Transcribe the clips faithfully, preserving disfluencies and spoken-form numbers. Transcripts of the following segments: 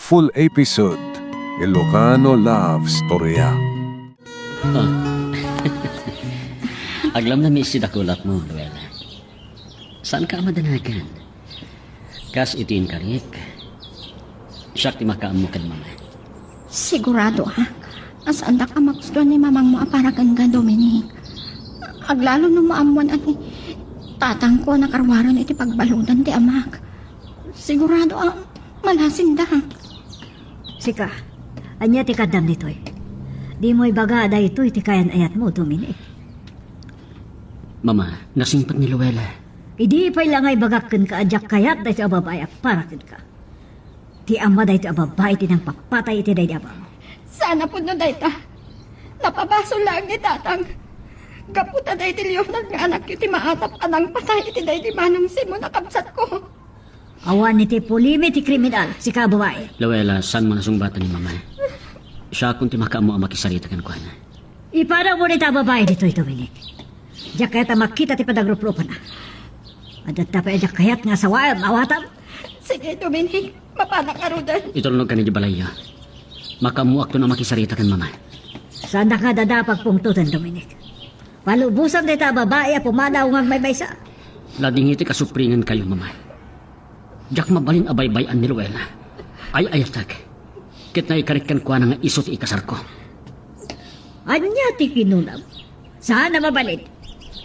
Full episode, Ilocano Love Storya. Ah. Aglamnami iti dakulapmo, Luella. Saanka a madanagan? Kas iti inkarik, siak ti makaammo ken mama. Siguradoak a saandak a magustuan ni mamangmo a para kenka, Dominic. Aglalo no maammoan a ni tatangko a nakaruaren iti pagbaludan ti amak. Sigurado a malasindak. Sika, ania ti kaddam ditoy? Dimo ibaga a daytoy ti kayan-ayatmo, Dominic. Mama, nasingpet ni Luella. Idi pay la nga ibagak kenka a diak kayat daytoy a babai a para kenka. Ti ama daytoy a babai ti nangpapatay iti daydi a babo. Saan a pudno dayta. Napabasol laeng ni tatang. Gapu ta daydi Leonard nga anakyo ti maatap a nangpatay iti daydi Manong Simon a kabsatko. Awan iti pulimi ti kriminal, sika a babai. Luella, saanmo nasungbatan ni mama. Siakon ti makaammo a makisarita kenkuana. Ipanawmo dayta a babai ditoy, Dominic. Diak kayat a makita ti panagruprupana. Adda pay a diak kayat nga asawaem, awatam. Sige, Dominic. Mapanak ngaruden. Itulnogka idiay balayyo. Makaammoakton a makisarita ken mama. Saandak nga adda a pagpungtoten, Dominic. Palubosan dayta a babai a pumanaw nga agmaymaysa. Ladingit ti kasupringenkayo, mama. Diak mabalin a baybay-an ni Luella. Ay-ayatek. Ket naikarik kenkuana nga isu ti ikasarko. Ania ti kinunam? Saan a mabalin?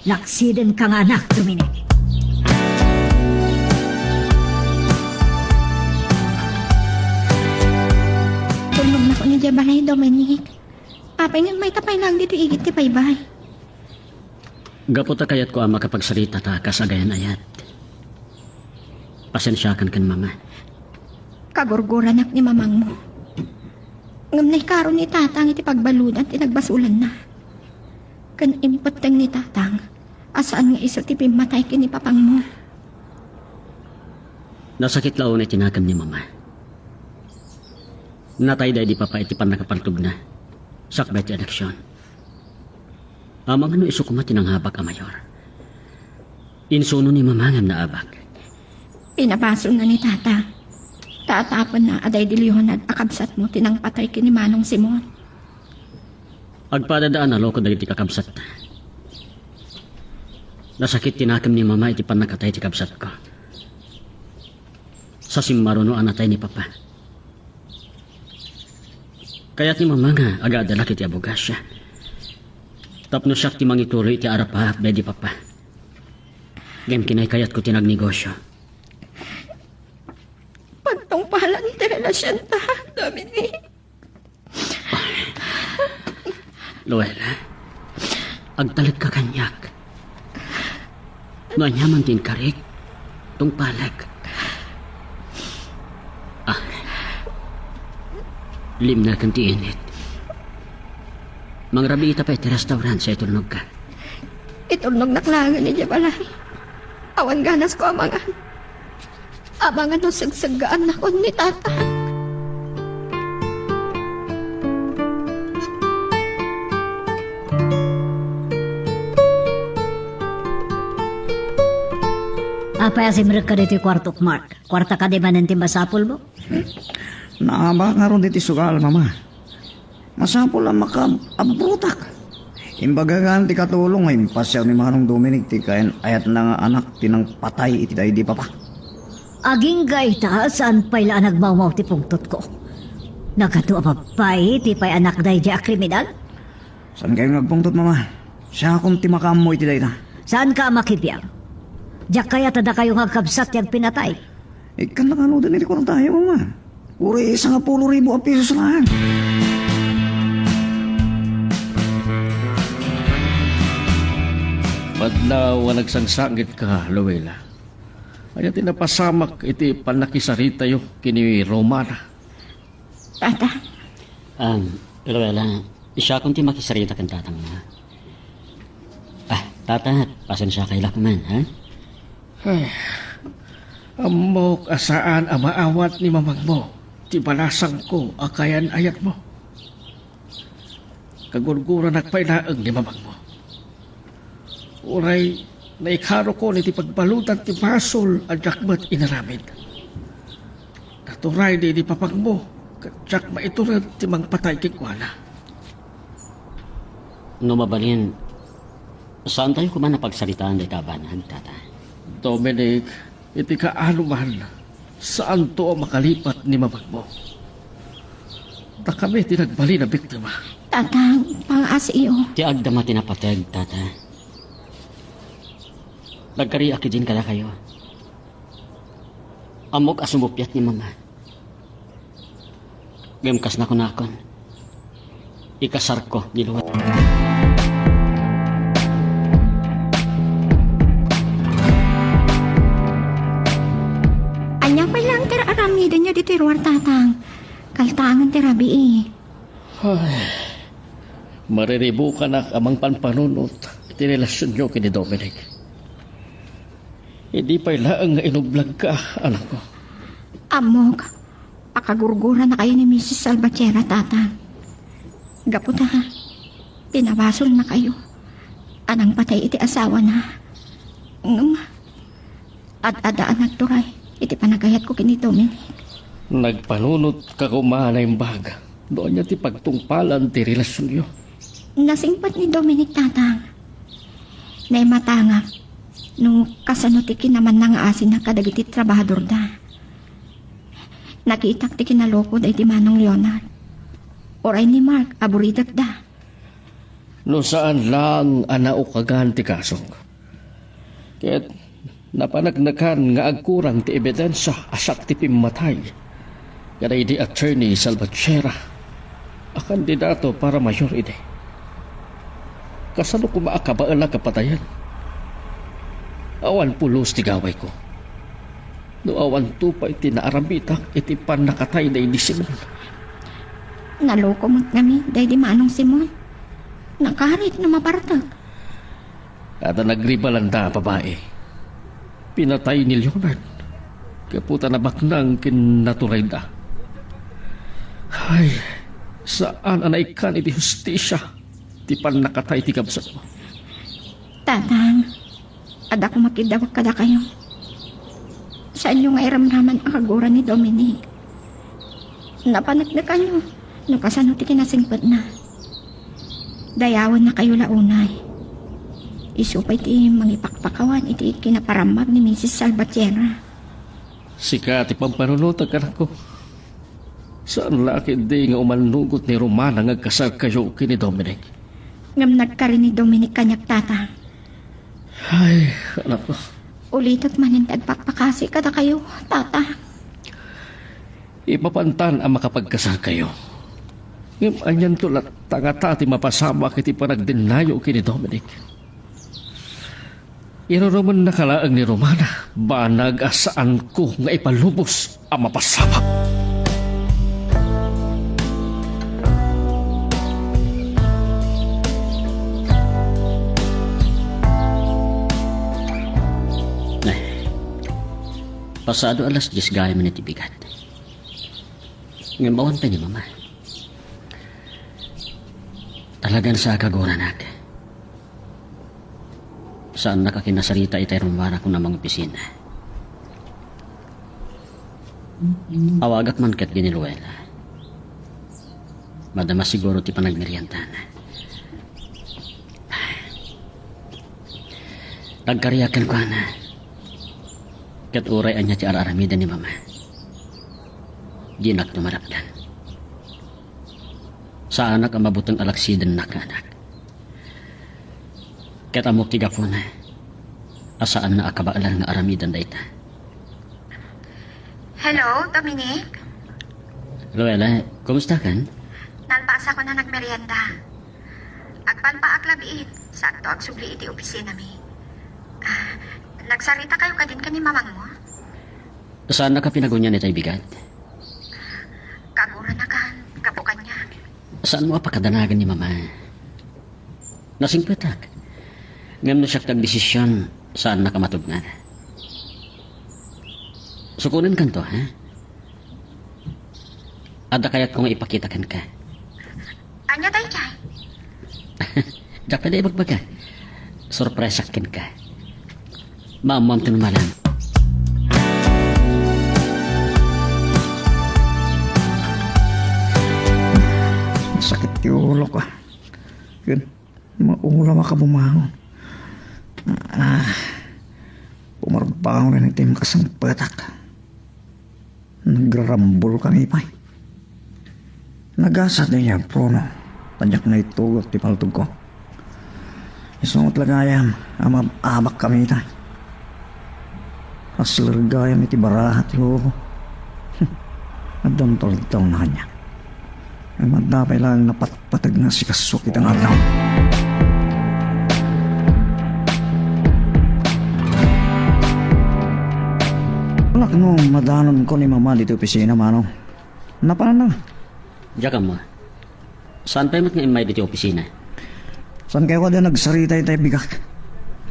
Naksidenka nga anak, Dominic. Tulnognak idiay balay, Dominic. Apay ngem mayta pay laeng ditoy igid ti baybay? Gapu ta kayatko a makapagsarita ta kas agayan-ayat. Pasensiakan ken mama. Kagurguranak ni mamangmo. Ngem naikaro ni tatang iti pagbaludan ti nagbasolanna. Ken impetteng ni tatang a saan nga isu ti pimmatay ken ni papangmo. Nasakit la unay ti nakem ni mama. Natay daydi papa iti pannakapartugna, sakbay ti eleksion. Amangan no isu koma ti nangabak a mayor. Insuno ni mama ngem naabak. Pinabasolna ni tata. Ta atapenna a daydi Leonard a kabsatmo ti nangpatay ken ni Manong Simon. Agpadada a naloko dagiti kakabsatta. Nasakit ti nakem ni mama iti pannakatay ti kabsatko. Sa simmaruno a natay ni papa. Kayat ni mama nga agadalak iti abogasia. Tapno siak ti mangituloy iti arapaap daydi papa. Ngem kinaykayatko ti nagnegosio. Pagtungpalan ti relasionta, Dominic. Luella, agtalekka kaniak. No aniaman ti inkarik, tungpalek. Ah. Limnaken ti init. Mangrabiita pay iti restaurant sa itulnogka. Itulnognak laengen idiay balay. Awan ganasko a mangan. Amangan no segseggaannakon ni tata. Apay a simrekka ditoy kuartok, Mark? Kuarta kadi manen ti masapulmo? Naabak ngarud iti sugal, Mama. Masapul a makaabrutak. Imbagagan ti katulong nga impasiar ni Manong Dominic ti kayan-ayatna nga anak ti nangpatay iti daydi papa. Agingga ita, saan pay la a nagmawmaw ti pungtotko. Nagadu a babbai ti pay-anak daydi a kriminal? Saan kayo nga agpungtot, Mama? Siakon ti makaammo iti dayta. Saanka a makibiang? Diak kayat a dakayo nga agkabsat ti agpinatay. Ikkan na kano din iti kwartayo, Mama. Uray sangapulo ribu a pesos laeng. Madlaw a nagsangsangitka, Luella. Ania ti napasamak iti pannakisaritayo ken ni Romana? Tata. Um, Luella, siakon ti makisarita ken tatangmo. Ah, tata, pasensiakay la koma, ha? Ay, ammok a saan a maawat ni mamangmo ti balasangko a kayan-ayatmo. Kagurguranak pay laeng ni mamangmo. Uray naikarokon iti pagbaludan ti basol a diak met inaramid. Turay di idi papagmo, ket diak maitured ti mangpatay kenkuana. No mabalin, saantayo koma a pagsaritaan dayta a banag, Tata. Dominic, iti kaano man, saanto a makalipat ni mamagmo. Ta kami ti nagbalin a biktima. Tatang, pangaasiyo. Ti agdama ti napateg, Tata. Nagkariak idin kadakayo. Ammok a sumuppiat ni Mama. Ngem kas nakunakon, ikasarko ni Luel. Ania pay laeng ti ar-aramidenyo ditoy ruar, Tatang? Kaltaangen ti rabii. Ay, mariribukanak a mangpanpanunot iti relasionyo ken ni Dominic. Idi pay laeng nga inublagka, anakko. Ammok, pakagurguranakayo ni Misis Salvatierra, Tata. Gapu ta, pinabasolnakayo a nangpatay iti asawana. Ngem, ad-adda a nagturay iti panagayatko ken ni Dominic. Nagpanunotka koma a naimbag no ania ti pagtungpalan ti relasionyo. Nasingpet ni Dominic, Tatang. Naimatangak no kasano ti kinamannangaasina kadagiti trabahadorda. Nakitak ti kinaloko daydi Manong Leonard. Uray ni Mark a buridekda. No saan laeng a naukagan ti kasok, ket napaneknekan nga agkurang ti ebidensia a siak ti pimmatay kadaydi Attorney Salvatierra a kandidato para mayor idi. Kasano koma a kabaelak a patayen? Awan pulos ti gawayko no awanto pay ti naaramidak iti pannakatay daydi Simon. Naloko met ngamin daydi Manong Simon. Nakarit no mapartek. Adda nagribalanda a babai. Pinatay ni Leonard gapu ta nabaknang ken naturayda. Ay, saan a naikkan iti hustisia ti pannakatay ti kabsatmo. Tatang, adda koma kiddawek kadakayo. Saanyo nga iramraman a kagura ni Dominic. Napaneknekanyo no kasano ti kinasingpetna. Dayawennakayo la unay. Isu pay ti mangipakpakawan iti kinaparammag ni Misis Salvatierra. Sika ti pampanunotek, anakko. Saan la ketdi nga umannugot ni Romana nga agkasarkayo ken ni Dominic. Ngem nagkari ni Dominic kaniak, Tata. Ay, anakko. Ulitek manen ti agpakpakasi kadakayo, Tata. Ipapantan a makapagkasarkayo. Ngem anianto latta ngata ti mapasamak iti panagdennayo ken ni Dominic? Irurumennaka laeng ni Romana, banag a saanko nga ipalubos a mapasamak. Ay, pasado alas dies gayam iti bigat. Ngem awan pay ni Mama. Talagan sa kaguranak. Saannak a kinasarita itay rummuarakon a mangopisina. Awagak man ket ni Luella. Madama siguro ti panagmeriendana. Nagkariak kenkuana. Ket uray ania ti ar-aramiden ni Mama, dinakto marapdan. Saanak a mabuteng a laksidennak nga anak. Ket ammok ti gapuna a saanna a kabaelan nga aramiden dayta. Hello, Dominic? Luella, kumusta kan? Nalpaasakon a nagmerienda. Agpalpaak la biit, saanto agsubli iti opisinami. Ah, nagsaritakayo kadin ken ni mamangmo? Saannaka pinagunian itay bigat? Kaguranakan, gapu kaniak. Saanmo a pakadanagan ni Mama? Nasingpetak. Ngem no siak ti agdesision, saannaka matugna. Sukonenkanto, ha? Adda kayatko nga ipakita kenka. Ania daydiay? Diak pay ibagbaga. Sorpresak kenka. Maammoam ti numalam. Ti ulok, ah. Ken, maulaw a kabumangon. Ah, pumarbangon iti makasangpetak. Nagrarambol kami pay. Nagasat ni Bruno, ta diak naitugak ti paltogko. Isungot la gayam a maab-abak kami ita. Asler gayam iti baraha ti lobo. Addan toldaw na kaniak. Ay, madda pay lang napatpateg nga sikasuk ita nga aldaw. Wala no madanonko ni Mama ditoy opisina, Manong. Napanan na. Diak ammo. Saan pay met nga immay ditoy opisina? Saan kayo kada nagsarita itay bigak?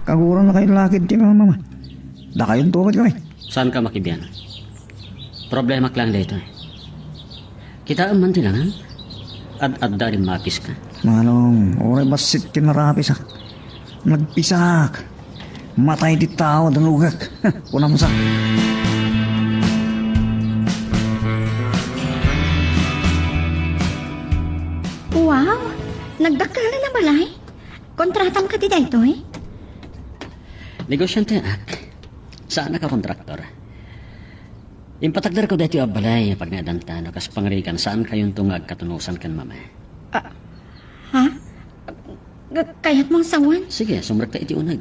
Kaguran na kayo lakid ti Mama. Dakayon tukat kami. Saan ka makibian? Problemak lang daytoy. Kitaem man ti langan? Ad-adda rin mapiska. Manong, uray bassit ti narapisak. Nagpisak. Matay ti tao, danugak. Kunam sa. Wow! Nagdakkelan a balay? Kontratam kadi daytoy? Negosiante ak. Saan a kontraktor. Impatagderko daytoy a balay a pagnaedanta no kas pangrigan saan kayonto nga agkatunosan ken Mama. Ah, ha? G-, kayatmo a sawen? Sige, sumrekta iti uneg.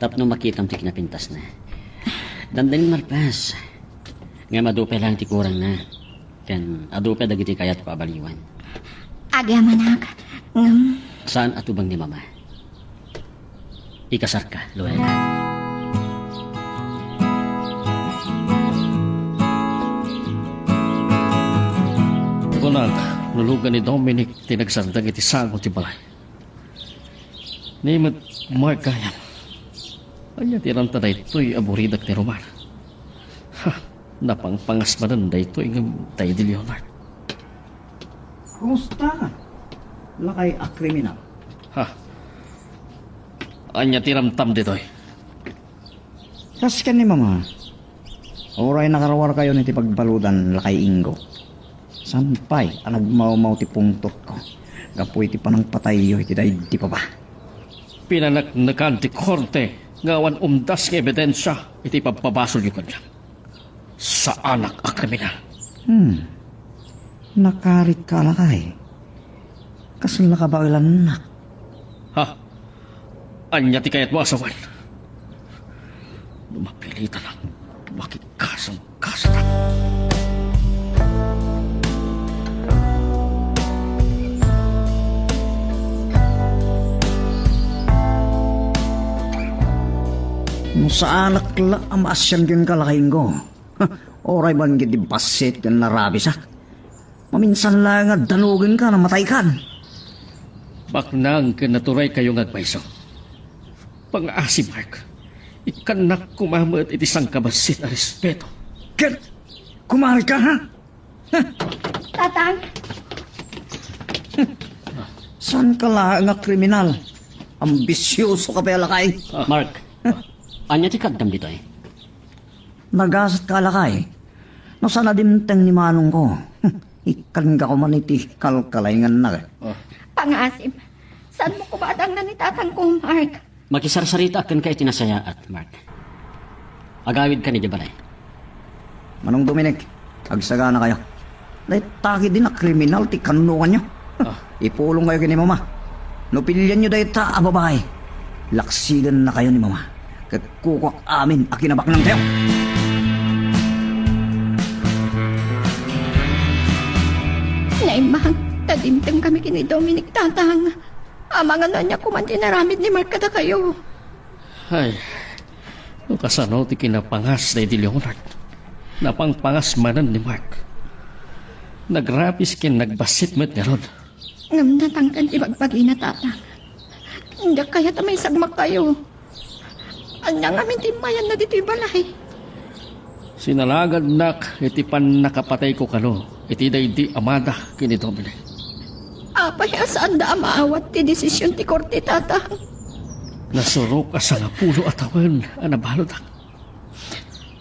Tapno makitam ti kinapintasna. Dandani malpas. Ngem adu pay laeng ti kurangna. Ken adu pay dagiti kayatko a baliwan. Agyamanak, ngem saan a tubeng ni Mama? Ikasarka, Luella. Kunak, lulugan ni Dominic ti nagsardeng iti sango ti balay. Ni met Mark gayam. Ania ti ranta daytoy a buridak ni Romana? Ha, napangpangas manen daytoy ngem daydi Leonard. Kumusta? Lakay a kriminal. Ha? Ania ti ramtam ditoy? Kas ken ni Mama, uray nakaruarkayon iti pagbaludan, Lakay Ingo. Saan pay a nagmawmaw ti pungtotko gapu iti panangpatayyo iti daydi baba. Pinaneknekan ti korte nga awan umdas nga ebidensia iti pagpabasolyo kaniak. Saanak a kriminal. Hmm. Nakaritka, Lakay. Kasla kabaelannak. Ha? Ania ti kayatmo a sawen? No mapilitanak, makikasangkasatak. No saanak la a maasian kenka, Lakay Ingo. Uray man ket ti bassit ken narabisak. Maminsan laeng nga danugenka, namataykan. Baknang ken naturaykayo nga agmayso. Pangaasi, Mark. Ikkannak koma met iti sangkabassit a respeto. Ket, kumari ka, ha? Tatang! Saan ka laeng a kriminal? Ambisioso ka pay a lakay. Mark, ania ti kaddam ditoy? Nagasat ka, Lakay. No saan a dimteng ni manongko, ikkanka koma iti kalkalainganna. Ah. Pangaasim, saanmo koma a dangnan ni tatangko, Mark? Makisarsaritaak kenka iti nasayaat, Mark. Agawidka idiay balay. Manong Dominic, agsaganakayo. Dayta ketdin a kriminal ti kannuanyo. Ah. Ipulongkayo ken ni Mama. No pilianyo dayta a babai, laksidennakayo ni Mama. Ket kukuak amin a kinabaknangtayo. Naimbag ta dimtengkami ken ni Dominic, Tatang. Amangan no ania koma ti inaramid ni Mark kadakayo. Ay, no kasano ti kinapangas daydi Leonard? Napangpangas manen ni Mark. Nagrapis ken nagbassit met ngarud. Ngem natangken ti bagbagina, Tatang. Diak kayat a maisagmakkayo. Ania ngamin ti immayanna ditoy balay? Sinalagannak iti pannakapatayko kano iti daydi amada ken ni Dominic. Apay a saanda a maawat ti desisyon ti korte, Tatang? Nasurok a sangapulo a tawen a nabaludak.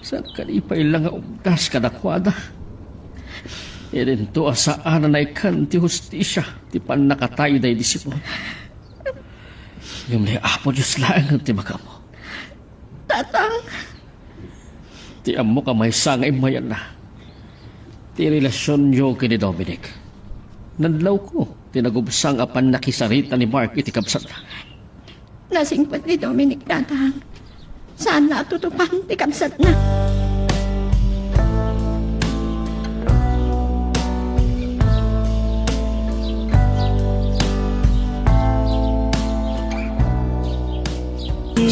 Saan kadi pay la nga umdas kadakuada? Idinto a saan a naikan ti hustisia ti pannakatay daydi Simon. Ngem ni Apo Dios laeng ti makaammo. Tatang! Ti ammok a maysa nga immayanna ti relasionyo ken ni Dominic. Nadlawko ti nagubsang a pannakisarita ni Mark iti kabsatna. Nasingpet ni Dominic, Tatang. Saan la a tutupan ti kabsatna.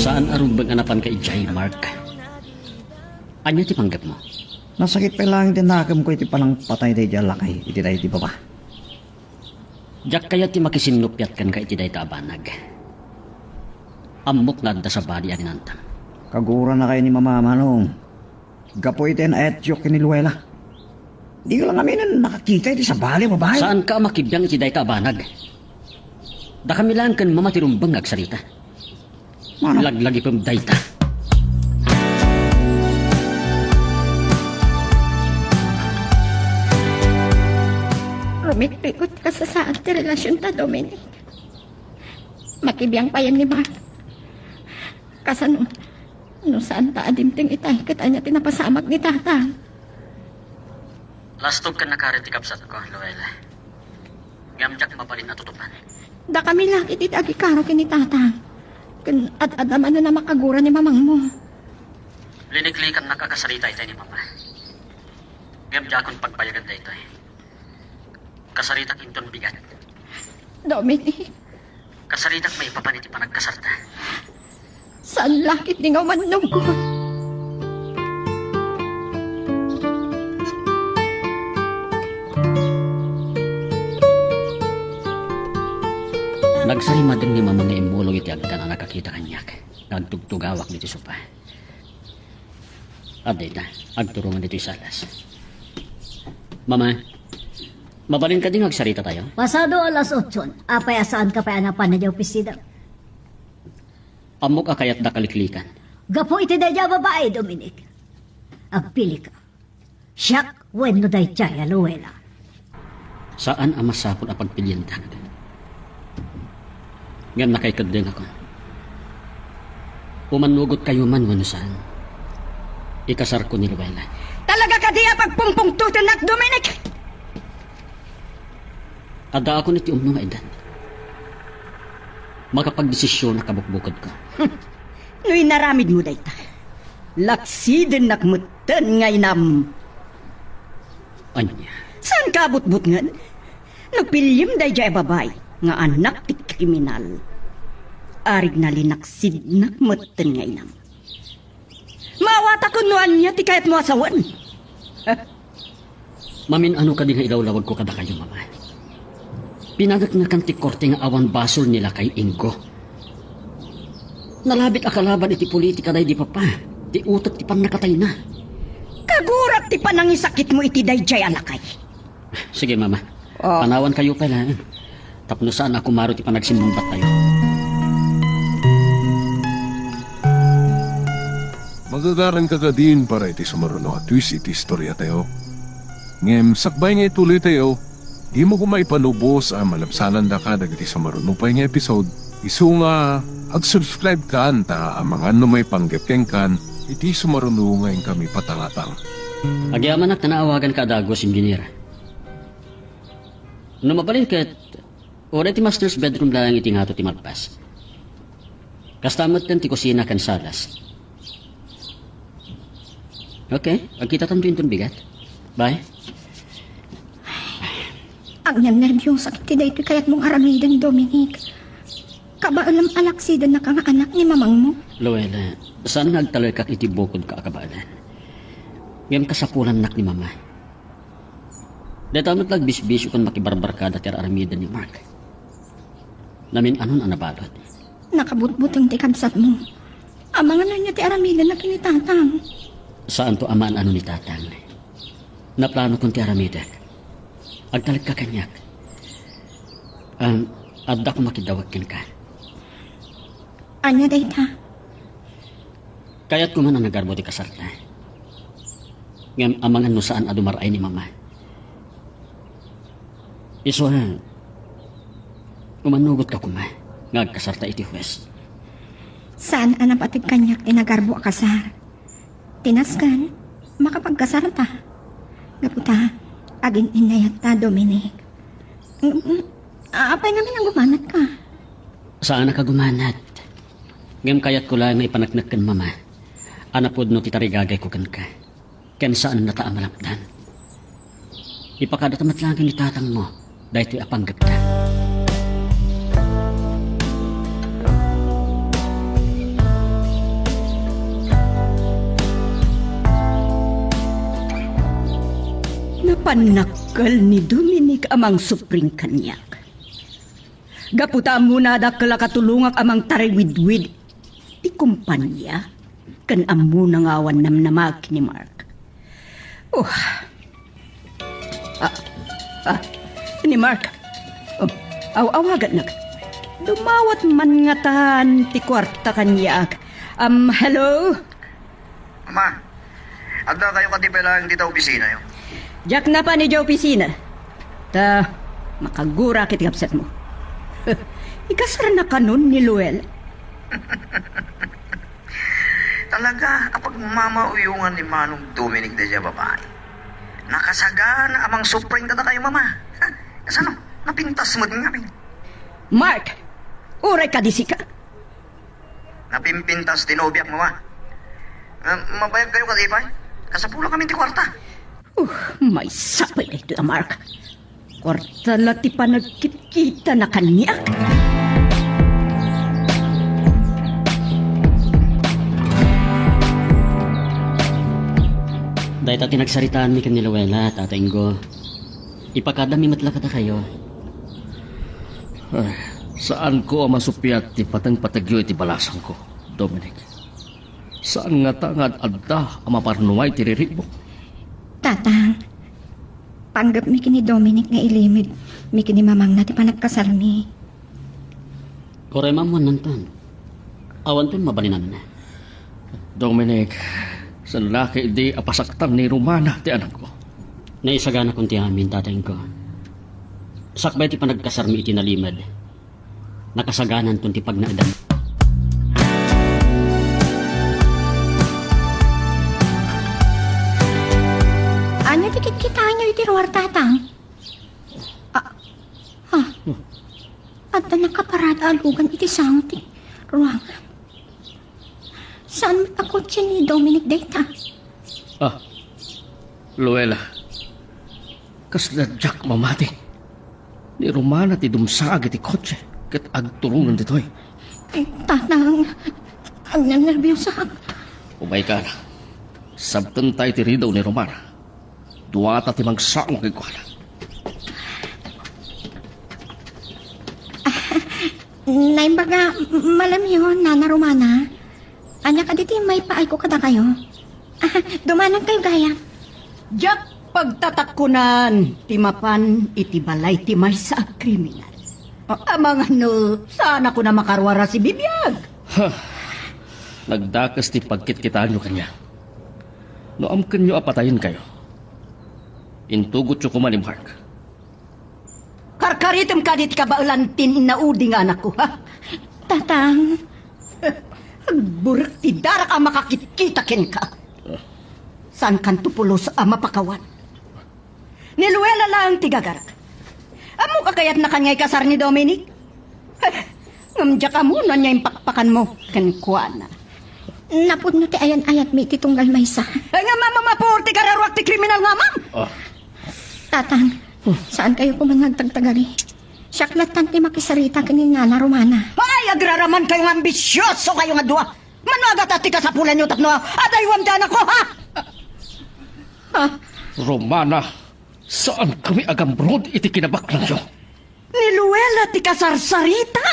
Saan a rumbeng a napanka idiay, Mark. Ania ti panggepmo? Nasakit pay laeng ti nakemko iti panangpatay daydi a lakay iti daydi baba. Diak kayat ti makisinnupiat kenka iti dayta a banag. Ammok nga adda sabali a rinantam. Kagurana kayo ni Mama, Manong. Gapu iti naayatyo ken ni Luella. Dika la ngaminen makakita iti sabali a babae. Saanka a makibiang iti dayta a banag. Dakami laeng ken Mama ti rumbeng nga agsarita. Mano? Laglagipem dayta. Rumikrikot ti kasasaad ti relasionta, Dominic. Makibiang payen ni Mark. Kasano no saanta a dimteng itay ket ania ti napasamak ni Tatang? Lastog ken nakari ti kabsatko, Luella. Ngem diak mabalin a tutupan. Dakami la ket iti agikaro ken ni Tatang. Ken ad-adda manen a makagura ni Mamangmo. Liniklikannak a kasarita itay ni Mama. Ngem diakon pagbayagan daytoy. Kasaritak inton bigat. Dominic. Kasaritak maipapan iti panagkasarta. Saan la ketdi nga umannongko? Nagsarimadeng ni Mama nga immulong iti agkan a nakakita kaniak nga agtugtugawak ditoy sopa. Adda ita, agturongan ditoy salas. Mama, mabalin kadi nga agsaritatayo? Pasado alas otson, apay a saanka pay a napan idiay opisina? Ammok a kayatda kaliklikan. Gapu iti daydiay a babae, Dominic. Agpilika. Siak wenno daydiay a Luella? Saan a masapul a pagpiliendak. Ngem nakaikeddengakon. Umannogotkayo man wenno saan, ikasarko ni Luella. Talaga kadi a pagpungpungtotennak, Dominic? Addaakon iti umno nga edad. Makapagdesisionak a bukbukodko. No inaramidmo dayta, laksidennak metten nga inam. Ania? Saanka a butbutngen? No piliem daydiay a babai nga anak ti kriminal, arigna linaksidnak metten nga inam. Maawatakon no ania ti kayatmo a sawen. Mamin-ano kadi nga ilawlawagko kadakayo, Mama. Pinaneknekan ti korte nga awan basol ni lakay Ingo. Nalabit a kalaban iti politika daydi Papa, ti utek ti pannakatayna. Kagurak ti panangisakitmo iti daydiay a lakay. Sige, Mama. Ah. Panawankayo pay laeng. Tapno saan a kumaro ti panagsimmungbattayo. Magagaranka kadin para iti sumaruno a twist iti istoriatayo. Ngem sakbay nga ituloytayo, dimo koma ipalubos a malabsanandaka dagiti sumaruno pay nga episode. Isu nga, ag-subscribe kan ta amangan no maipanggep kenkan iti sumaruno nga inkami patangatang. Agyamanak ta naawaganka a dagus, Engineer. No mabalin ket, uray ti master's bedroom laeng iti ngato ti malpas. Kasta metten ti kusina ken salas. Okay, agkitatanto inton bigat. Bye. Agnernerbiosakto iti daytoy kayatmong aramiden, Dominic. Kabaelem a laksidennaka nga anak ni mamangmo. Luella, saan nga agtalekak iti bukodko a kabaelan. Ngem kasapulannak ni Mama. Dayta met la agbisbisio ken makibarbarkada ti ar-aramiden ni Mark. Namin-anon a nabalud. Nakabutbuteng ti kabsatmo. Amangan ania ti aramidenna ken ni Tatang? Saanto a maan-ano ni Tatang. Naplanokon ti aramidek. Agtalekka kaniak. Am, adda koma kiddawek kenka. Ania dayta? Kayatko man a nagarbo ti kasarta. Ngem amangan no saan a dumar-ay ni Mama. Isu a, umanugot ka koma nga agkasarta iti hues. Saan a napateg kaniak ti nagarbo a kasar. Ti nasken, makapagkasarta. Gapu ta, agin-innayatta, Dominic. Mm, apay ngamin a gumanatka? Saanak a gumanat. Ngem kayatko laeng nga ipaneknek ken Mama a napudno ti tarigagayko kenka, ken saannata a malapdan. Ipakadata met laeng ken ni tatangmo daytoy a panggepda. Napannakkel ni Dominic a mangsupring kaniak. Gapu ta ammona a dakkel a katulongak a mangtariwidwid ti kompania, ken ammona nga awan namnamaak ni Mark. Oh. Ah, ah, ni Mark. Oh, aw-awagannak. Dumawat man ngatan ti kuarta kaniak. Um, hello? Ama, adda kayo kadi pay laeng dita opisinayo? Diak napan idiay opisina. Ta, makagurak iti kabsatmo. Ikasarna kanon ni Luella? Talaga a pagmamauyongan ni Manong Dominic daydiay a babai. Nakasagana a mangsupring kadakayo, Mama. Kasano? Napintas met ngamin. Mark! Uray kadi sika? Napimpintas ti nobiak, Mama. Ah, mabayag kayo kadi pay? Kasapulan kami ti kuarta. Uh, maysa pay daytoy a Mark. Kuarta la ti panagkitkitana kaniak. Dayta ti nagsaritaanmi ken ni Luella, Tata Ingo. Ipakadami met la kadakayo. Ay, saanko a masuppiat ti patengpategyo iti balasangko, Dominic. Saan ngata nga ad-adda a maparnuay ti riribuk. Tatang, panggepmi ken ni Dominic nga ilimedmi ken ni mamangna ti panagkasarmi. Uray maammuannanton. Awanton mabalinanna. Dominic, saan la ketdi a pasaktan ni Romana ti anakko? Naisaganakon ti amin, Tata Ingo. Sakbay ti panagkasarmi iti nalimed, nakasagananton ti pagnaedan. Ania ti kitkitaenyo iti ruar, Tatang? Ah, ha? Adda nakaparada a lugan iti sango ti ruangan. Saan met a kotse ni Dominic dayta? Ah, Luella, kasla diak mamati. Ni Romana ti dumsaag iti kotse ket agturongen ditoy. Ay, Tatang, agnernerbiasak. Umayka la. Sabtenta iti ridaw ni Romana. Duata ti mangsango kenkuana. Naimbag a malamyo, Nana Romana. Ania kadi ti maipaayko kadakayo? Ah, dumanankayo gayam. Diak pagtatakkonan ti mapan iti balay ti maysa a kriminal. Ah. Amangan no, saan a kuna makaruar a sibibiag. Huh. Nagdakes ti pagkitkitaanyo kaniak. No amkenyo a patayenkayo, intugotyo koma ni Mark. Karkaritem kadi ti kabaelan ti innaudi nga anakko, ha? Tatang. Agburek ti darak a makakitkita kenka. Saankanto pulos a mapakawan. Ni Luella laeng ti gagarak. Ammoka kayatnakan nga ikasar ni Dominic? Ngem diak ammo no ania impakpakanmo kenkuana. Napudno ti ayan-ayatmi iti tunggal maysa. Ay, nga mamamapuor ti kararuak ti kriminal nga amam! Ah. Tatang, saankayo koma nga agtagtagari. Siak lattan ti makisarita ken ni Nana Romana. Ay, agraramankayo nga ambisyosokayo nga dua! Mano a gatat ti kasapulanyo tapno adaywam ti anakko, ha? Ha? Romana, saankami a gambrod iti kinabaklangyo. Ni Luella ti kasarsarita?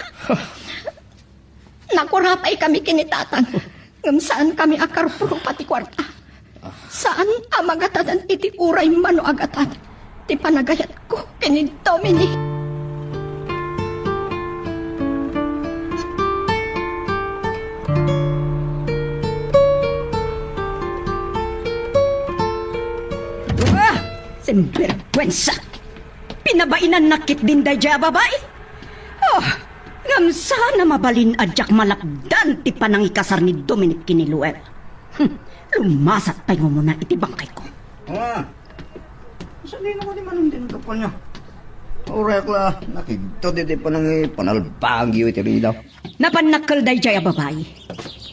Nakurapaykami ken ni Tatang, ngem saankami a karuprupa ti kuarta. Saan a magatadan iti uray mano a gatad ti panagayatko ken ni Dominic. Ah! Sinbergwensa! Pinabainannak ketdin daydiay a babai. Oh, ngem saan a mabalin a diak malapdan ti panangikasar ni Dominic ken ni Luella. Hmm, lumasat pay ngarud iti bangkayko. Ah, sadino kadi manen ti naggapuanyo? Uray la, nakidto daydiay panangi-, panalbagyo iti ridaw. Napannakkel daydiay a babai.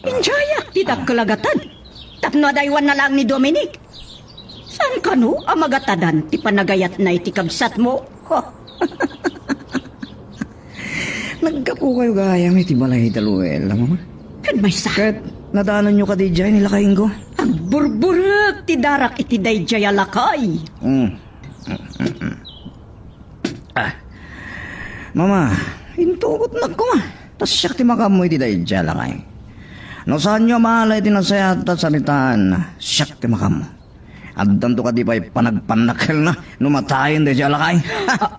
Idiayak ti dakkel a gatad. Tapno adaywanna laeng ni Dominic. Saan kano a magatadan ti panagayatna iti kabsatmo? Naggapukayo gayam iti balay da Luella, Mama? Ket maysa. Ket nadanonyo kadi idiay ni lakayko? Agburburek ti darak iti daydiay a lakay. Mm. Ah. Mama, intugotnak koma. Ta siak ti makaammo iti daydiay a lakay. No saanyo a maala iti nasayaat a saritaan, siak ti makaammo. Addanto kadi pay panagpannakkelna no matayen daydiay a lakay. Ah,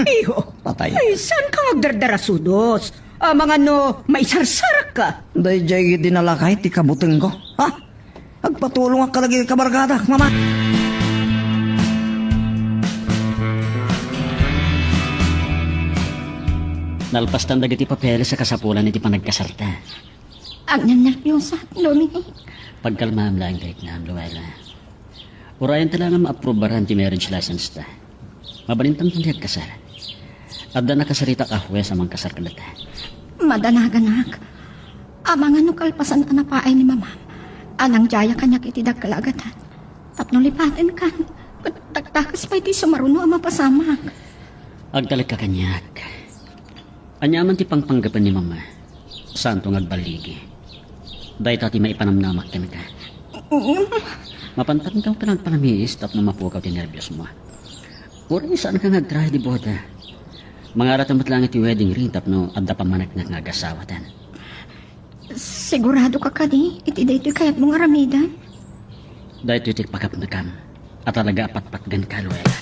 iho. Patay. Ay, saan ka nga agdardarasudos? Amangan no maisarsarakka. Daydiay ketdi a lakay ti kabutengko. Ha? Agpatulongak kadagiti kabarkadak, Mama. Nalpastan dagiti papeles a kasapulan iti panagkasarta. Agnernerbiosat, Dominic. Pagkalmaam laeng, Luella. Urayenta laeng a maaprubaran ti marriage license ta. Mabalintan ti agkasar. Adda nakasaritak a hues a mangkasar kadata. Madanaganak. Amangan no kalpasan a napaay ni Mamam a nangdiaya kaniak iti dakkel a gatad. Tapno lipatenkan, ket dakdakes pay ti sumaruno a mapasamak. Agtalekka kaniak. Aniaman ti pangpanggapen ni Mama, saanto nga agballigi. Dayta ti maipanamnamak kenka. Mm. Mapanpatkaw panagpanamiis tapno mapukaw ti nerbiosmo. Uray saanka nga agtrahe di boda. Mangaratmo met laeng iti wedding ring tapno adda pammaneknek nga agasawatan. Siguradoka kadi iti daytoy kayatmo nga aramiden? Daytoy ti pagapnekam a talaga a patpatgenka, Luella.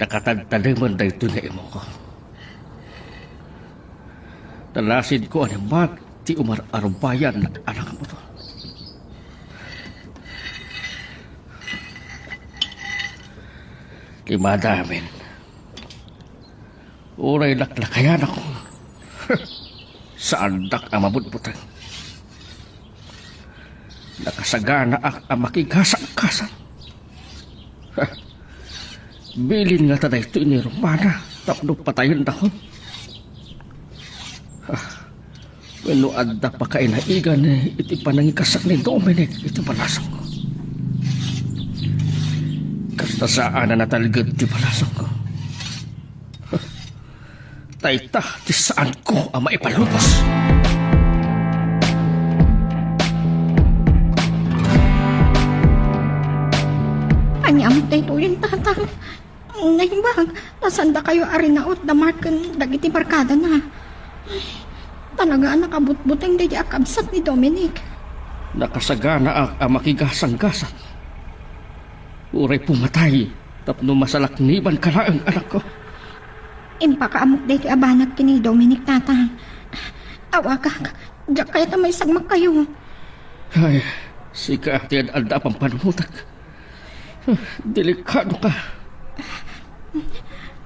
Nakatadtademen daytoy nga imoko. Talasidko a naimbag ti umar-arubayan a nakabutol. Limada amin. Uray laklakayanakon, saandak a mabutbuteng. Nakasaganaak a makigasanggasang. Bilin ngata daytoy ni Romana tapno patayendakon. Wenno adda pakainaigan iti panangikasar ni Dominic iti balasangko. Kasta saan a natalged ti balasangko. Dayta ti saanko a maipalubos. Ania met daytoyen, Tatang? Naimbag, ta saandakayo a rinaut da Mark ken dagiti barkadana. Ay, talaga a nakabutbuteng daydi a kabsat ni Dominic. Nakasaganaak a makigasanggasang. Uray pumatay tapno masalaknibanka laeng, anakko. Impakaammok daytoy a banag ken ni Dominic, Tatang. Awagak, diak kayat a maisagmakkayo. Ay, sika ti ad-adda a pampanunotek. Delikado ka.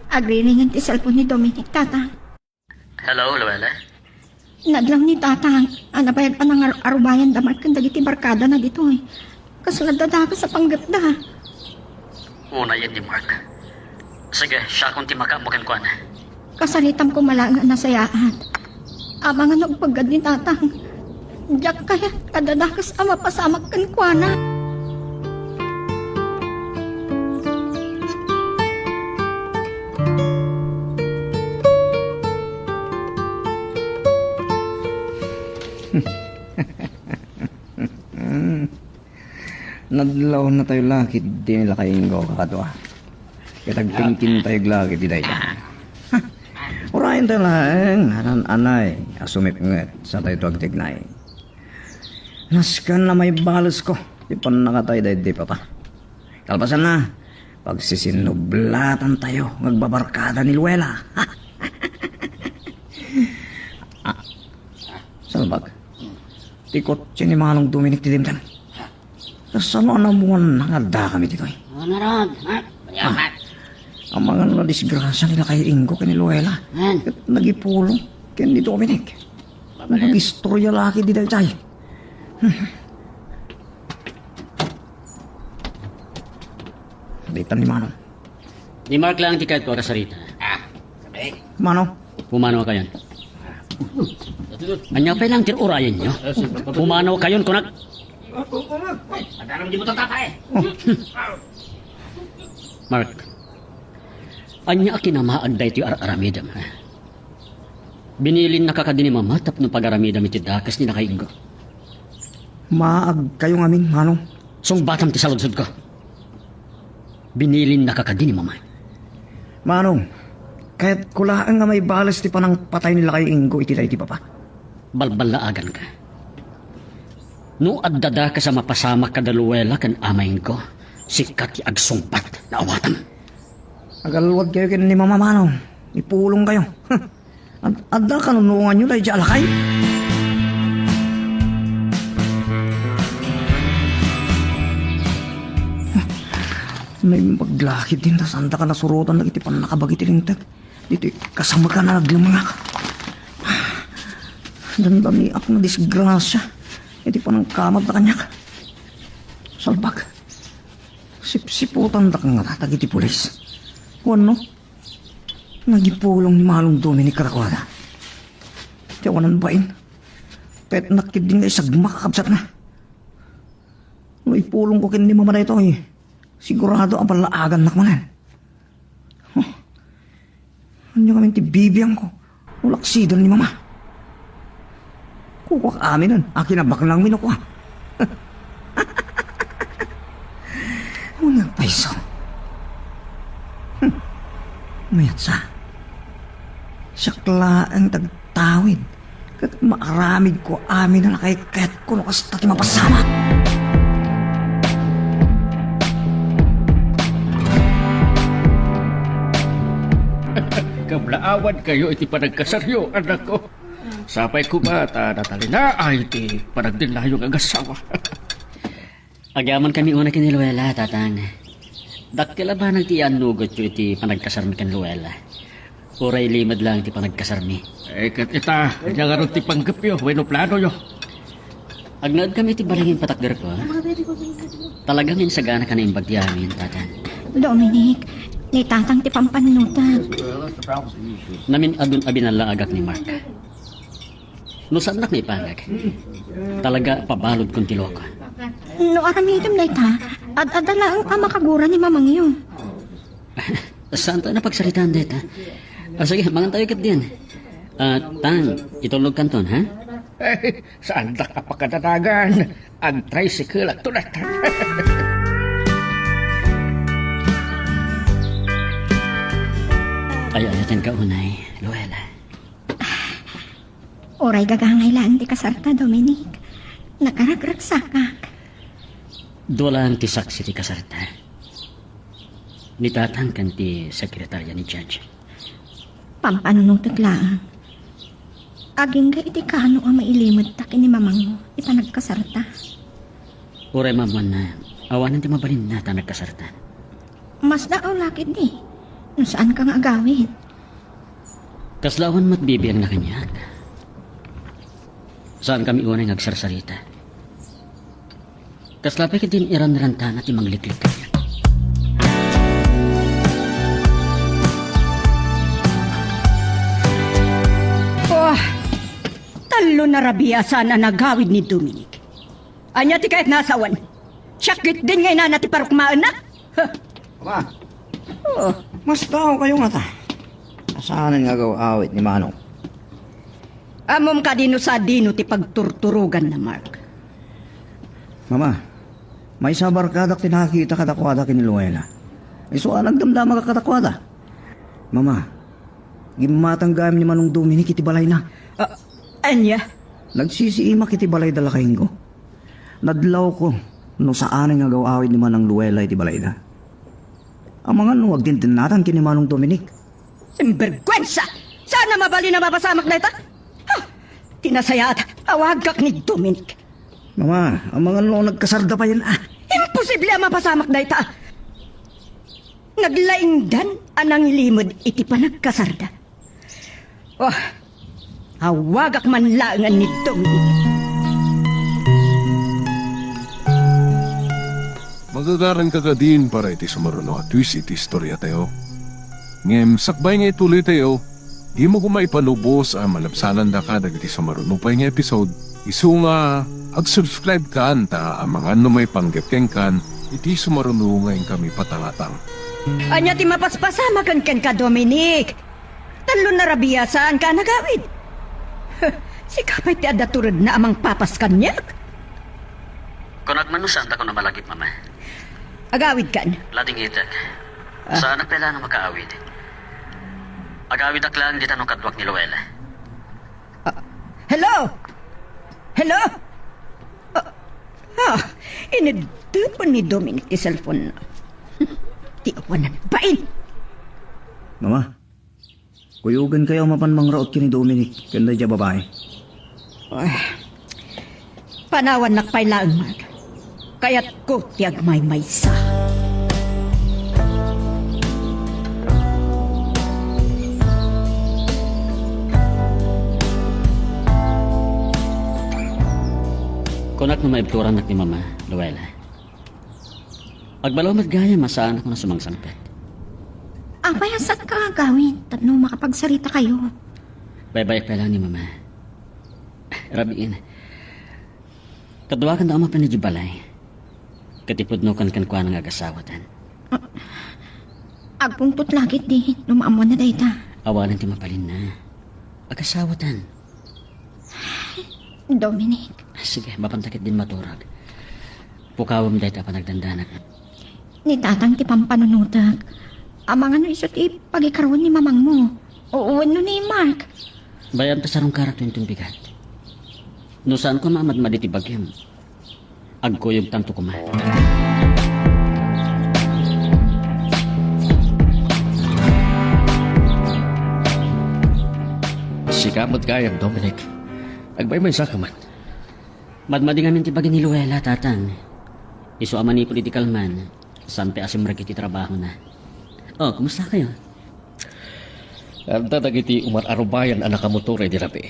Agriringen ti cellphone ni Dominic, Tatang. Hello, Luella? Nadlaw ni Tatang a nabayag a nangar-arubayan da Mark ken dagiti barkadana ditoy. Kasla dadagus a panggepda. Unayen ni Mark. Sige, siakon ti makaammo kenkuana. Kasaritam koma laeng a nasayaat. Amangan no agpaggad ni Tatang. Diak kayat a dadagus a mapasamak kenkuana. Nadlawennatayo la ketdi ni lakayko, kakadua. Ket agtingtingtayo la ketdi dayta. Ha! Urayentayo laeng, anan-anay a sumipnget, satayto agtignay. Nasken a maibalesko ti pannakatay daydi papa. Kalpasanna, pagsisinublatantayo nga agbabarkada ni Luella. Ah, Salbag. Ti kotse ni Manong Dominic ti dimteng. Kasano a namuanna nga addakami ditoy? Ano ron? Ha? Ah, amangan no nadisgrasia ni Lakay Ingo ken ni Luella. Ket nagipulong ken ni Dominic. Nagistorya la ketdi daytay. Dayta ni Manong. Ni Mark lang ti kayatko a kasarita. Ah, sabi. Mano? Pumanaw kayon. Ania pay lang ti urayenyo? Pumanaw kayon, kunak. Adaram di mo tatapa eh. Mark, ania a kinamaag daytoy ar-aramidem? Binilinnaka kadi ni Mama tapno pagaramidam iti dakes ni Lakay Ingo? Maag kayo ngamin, Manong. Sungbatam ti saludsodko. Binilinnaka kadi ni Mama? Manong, kayatko laeng nga maibales ti panangpatay ni Lakay Ingo iti daydi baba. Balballaaganka. No adda dakes a mapasamak kada Luella ken Ama Ingo, sika ti agsungbat, naawatam. Agalwad kayo ken ni Mama, Manong. Ipulong kayo. Ad-, adda kanunonganyo daydi a lakay? Naimbag la ketdin ta saandaka nasurotan dagiti pannakabagi ti Linteg. Ditoy kasamekan a naglemengak. Dandaniak nga disgrasia iti panangkamad na kaniak. Salbag. Sipsiputandaka ngata dagiti pulis. Wenno, nagipulong ni Manong Dominic kadakuada. Ti awanan bain. Petnak ketdin nga isagmak a kabsatna. No ipulongko ken ni Mama daytoy, sigurado a ballaagannak manen. Huh. Ania ngamin ti bibiangko no laksiden ni Mama? Kukuak aminen a kinabaknangmi no kua. Ania payso? Hmm. Mayat sa. Siak laeng ti agtawid ket maaramidko amin a nakaiketko no kasta ti mapasamak. Kablaawan kayo iti panagkasaryo, anakko. Sapay koma ta natalinaay ti panagdennayo nga agassawa. Agyamankami unay ken ni Luella, Tatang. Dakkel a banag ti iannugotyo iti panagkasarmi ken Luella. Uray limed laeng ti panagkasarmi. Eh, ket ita, ania ngarud ti panggepyo wenno planoyo? Agnaedkami iti balay nga impatakderko. Talaga nga insagana ka naimbag ti amin, Tatang. Dominic, ni Tatang ti pampannutek. Namin-adun a binallaagak ni Mark. No saannak maipangag, talaga pabaludkon ti luako. No aramidem dayta, ad-adda laeng a makagura ni mamangyo. Saantayo a pagsaritaan dayta. Ah, sige, mangantayo ketdin. Ah, Tang, itulogkanton, ha? Eh, saandak a pakadanagan. Agtricycle-akto dayta. Ay-ayatenka unay, Luella. Uray gagangay laeng ti kasarta, Dominic. Nakaragragsakak. Dua laeng ti saksi ti kasarta. Ni Tatang ken ti sekretaria ni Judge. Pampannutek laeng. Agingga iti kaano a mailimedta ken ni mamangmo ita nagkasarta. Uray maammoanna, awanen ti mabalinna ta nagkasarta. Masdaaw la ketdi, no saanka nga agawid. Kasla awan met bibiangna kaniak. Saankami unay nga agsarsarita. Kasla pay ketdin iranirantana ti mangliklik kaniak. Oh, tallo na rabii a saan a nagawid ni Dominic. Ania ti kayatna a sawen? Siak ketdin nga inana ti parukmaenna? Huh. Ama, oh, masdaaw kayo ngata. Saanen nga agaw-awid ni Manong? Ammom kadi no sadino ti pagturturoganna, Mark? Mama, maysa a barkadak ti nakakita kadakuada ken ni Luella. Isu a nagdamdamagak kadakuada. Mama, gimmatang gayam ni Manong Dominic iti balayna. Ah, ania? Nagsisiimak iti balayda, Lakay Ingo. Nadlawko no saanen nga agaw-awid ni Manang Luella iti balayda. Amangan no agdindennatan ken ni Manong Dominic. Sinberguensa! Saan a mabalin a mapasamak dayta? Ha! Ti nasayaat, awagak ni Dominic. Mama, amangan no nagkasarda payen, ah. Imposible a mapasamak dayta. Naglaingdan a nangilimed iti panagkasarda. Oh, awagak man laengen ni Dominic. Magagaranka kadin para iti sumaruno a twist iti istoriatayo. Ngem sakbay nga ituloytayo, dimo koma ipanubos a malabsanandaka dagiti sumaruno pay nga episode, isu nga ag-subscribe kan ta amangan no maipanggep kenkan iti sumaruno nga inkami patangatang. Ania ti mapaspasamaken kenka, Dominic? Tallo a rabii a saanka a nagawid. Sika pay ti adda turedna a mangpapas kaniak. Kunak man no saantak a malagip, Mama. Agawidkan. Ladingitek. Ah. Saanak pay laeng a makaawid. Agawidak laeng dita no kaduak ni Luella. Ah, hello? Hello? Ah, ah, ineddepen ni Dominic ti cellphone-na. Ti awanan bain. Mama, kuyogenkayo a mapan mangraut ken ni Dominic ken daydiay a babai. Ay, panawannak pay laeng, Mark. Kayatko ti agmaymaysa. Kunak no maibturannak ni Mama, Luella. Agbalo met gayam a saanak a sumangsangpet. Apay a saanka a agawid tapno makapagsaritakayo? Baybay-ak pay laeng ni Mama. Rabiin. Kaduakan da a mapan idiay balay. Ket ipudnokan kenkuana nga agasawaten. Agpungtot la ketdi no maammoanna dayta. Awanen ti mabalinna. Agasawaten. Dominic. Sige, mapanta ketdin maturog. Pukawem dayta a panagdandanak. Ni Tatang ti pampanunotek. Amangan no isu ti pagikaruan ni Mamangmo. O wenno ni Mark. Bay-am ta sarungkarakto inton bigat. No saan koma a madmadi ti bagim, agkuyogtanto koma. Sika met gayam, Dominic. Agmaymaysaka man. Madmadi ngamin ti bagi ni Luella, Tatang. Isu a manipud iti kalman, saan pay a simrek iti trabahona. Oh, kumustakayo? Adda dagiti umar-arubayan a nakamotor idi rabii.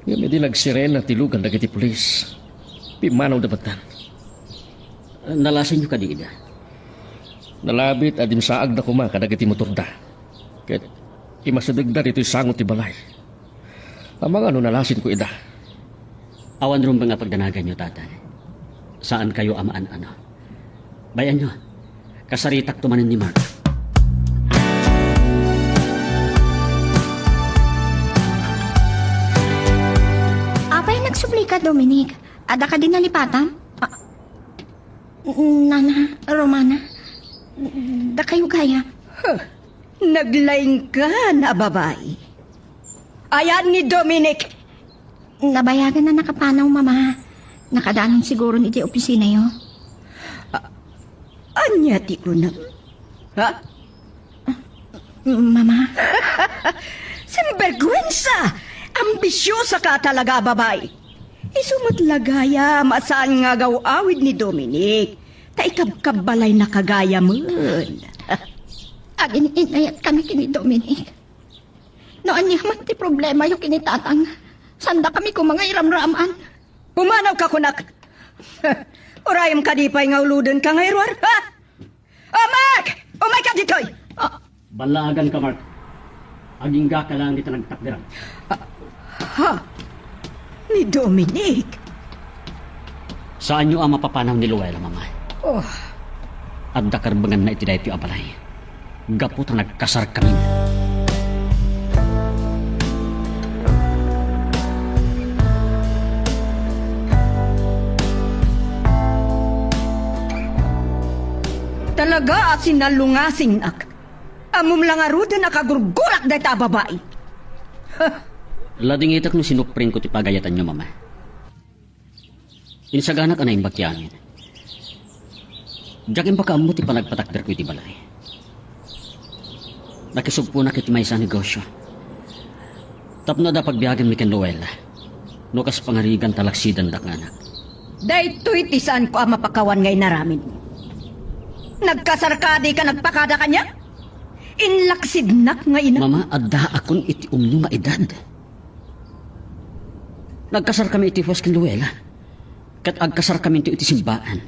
Ngem idi nagsirena ti lugan dagiti pulis, pimmanawda metten. Nalasinyo kadi ida? Nalabit a dimsaagda koma kadagiti motorda. Ket imasidegda ditoy sango ti balay. Amangan no nalasinko ida. Awan rumbeng a pagdanaganyo, Tatang. Saankayo a maan-ano. Bay-anyo, kasaritakto manen ni Mark. Apay nagsublika, Dominic? Adda kadi nalipatam? Ah, Nana, Romana, dakayo gayam. Huh. Naglaingkan a babai. Ayan ni Dominic. Nabayagan a nakapanaw, Mama. Nakadanon siguron iti opisinayo. A-, ania ti kunam? Ha? Mama. Sinbergwensa! Ambisiosaka talaga a babai. Isu met la gayam a saan nga agaw-awid ni Dominic, ta ikabkabbalayna ka gayamen. Agin-inayatkami ken ni Dominic. No ania man ti problemayo ken ni Tatang, saandakami koma nga iramraman. Pumanawka kunak! Urayem kadi pay nga ulodenka nga iruar, ha? Oh, Mark! Umayka ditoy! Ah. Ballaaganka, Mark. Aginggaka laeng dita nagtakderam. Ah, ha? Ni Dominic? Saanyo a mapapanaw ni Luella, Mama. Oh. Adda karbenganna iti daytoy a balay. Gapu ta nagkasarkamin. Talaga a sinalungasingak. Ammom la ngaruden a kagurgurak dayta a babai. Huh. Ladingitek no sinuprenko ti pagayatanyo, Mama. Insaganak a naimbag ti amin. Diak imbag a ammo ti panagpatakderko iti balay. Nakisugponak iti maysa a negosio. Tapno adda pagbiaganmi ken Luella, no kas pangarigan ta laksidandak nga anak. Daytoy ti saanko a mapakawan nga inaramidmo. Nagkasar ka, di ka nagpakada kaniak? Inlaksidnak nga ina. Mama, addaakon iti umno nga edad. Nagkasarkami iti hues ken Luella. Ket agkasarkaminto iti simbaan.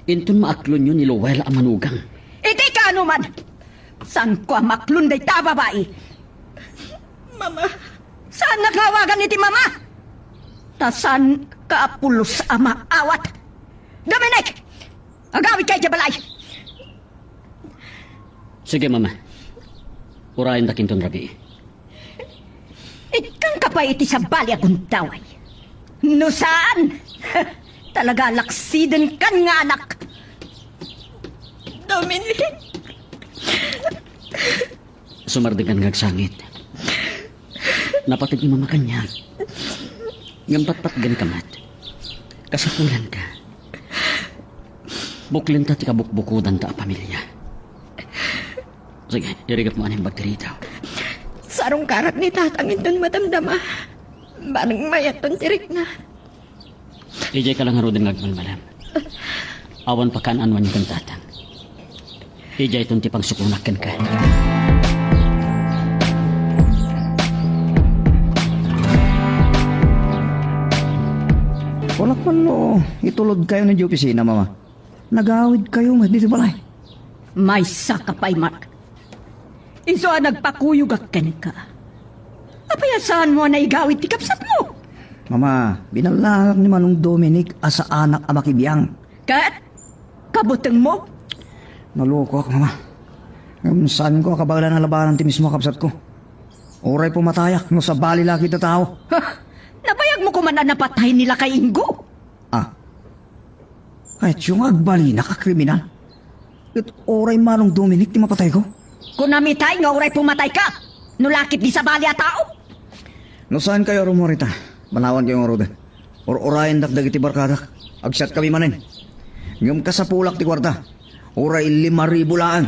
Inton maaklonyo ni Luella a manugang. Iti kaano man? Saanko a maaklon dayta a babai. Mama. Saannak nga awagan iti mama. Ta saanka a pulos a maawat. Dominic! Agawidka idiay balay! Sige, Mama. Urayendak inton rabii. Ikkanka pay iti sabali a gundaway. No saan, talaga laksidenkan nga anak. Dominic! Sumardikan nga agsangit. Napateg ni Mama kaniak. Ngem patpatgenka met. Kasapulanka. Buklenta ti kabukbukodanta a pamilia. Sige, irigepmo a naimbag ti ridaw. Sarungkarak ni Tatang inton madamdama. Bareng mayatton ti rikna. Idiay ka la ngaruden nga agmalmalem. Awan pakaan-anoanyo ken Tatang. Idiayton ti pangsukonak kenka. Wala man no itulodkayo idiay opisina, Mama. Nagawidkayo met ditoy balay. Maysaka pay, Mark. Isu a nagpakuyogak kenka. Apay a saanmo a naigawid ti kabsatmo? Mama, binallaak ni Manong Dominic a saanak a makibiang. Ket? Kabutengmo? Nalokoak, Mama. Ngem saanko a kabaelan a labanan ti mismo a kabsatko. Uray pumatayak no sabali la ket ti tao. Ha! Nabayagmo koman a napatay ni Lakay Ingo? Ah. Kayatyo nga agbalinak a kriminal? Ket uray Manong Dominic ti mapatayko? Kunam itay nga uray pumatayka, no la ket di sabali a tao? No saankayo a rummuar ita, manawankayo ngaruden. Ur-urayendak dagiti barkadak. Agsiatkami manen. Ngem kasapulak ti kuarta. Uray lima ribu laeng.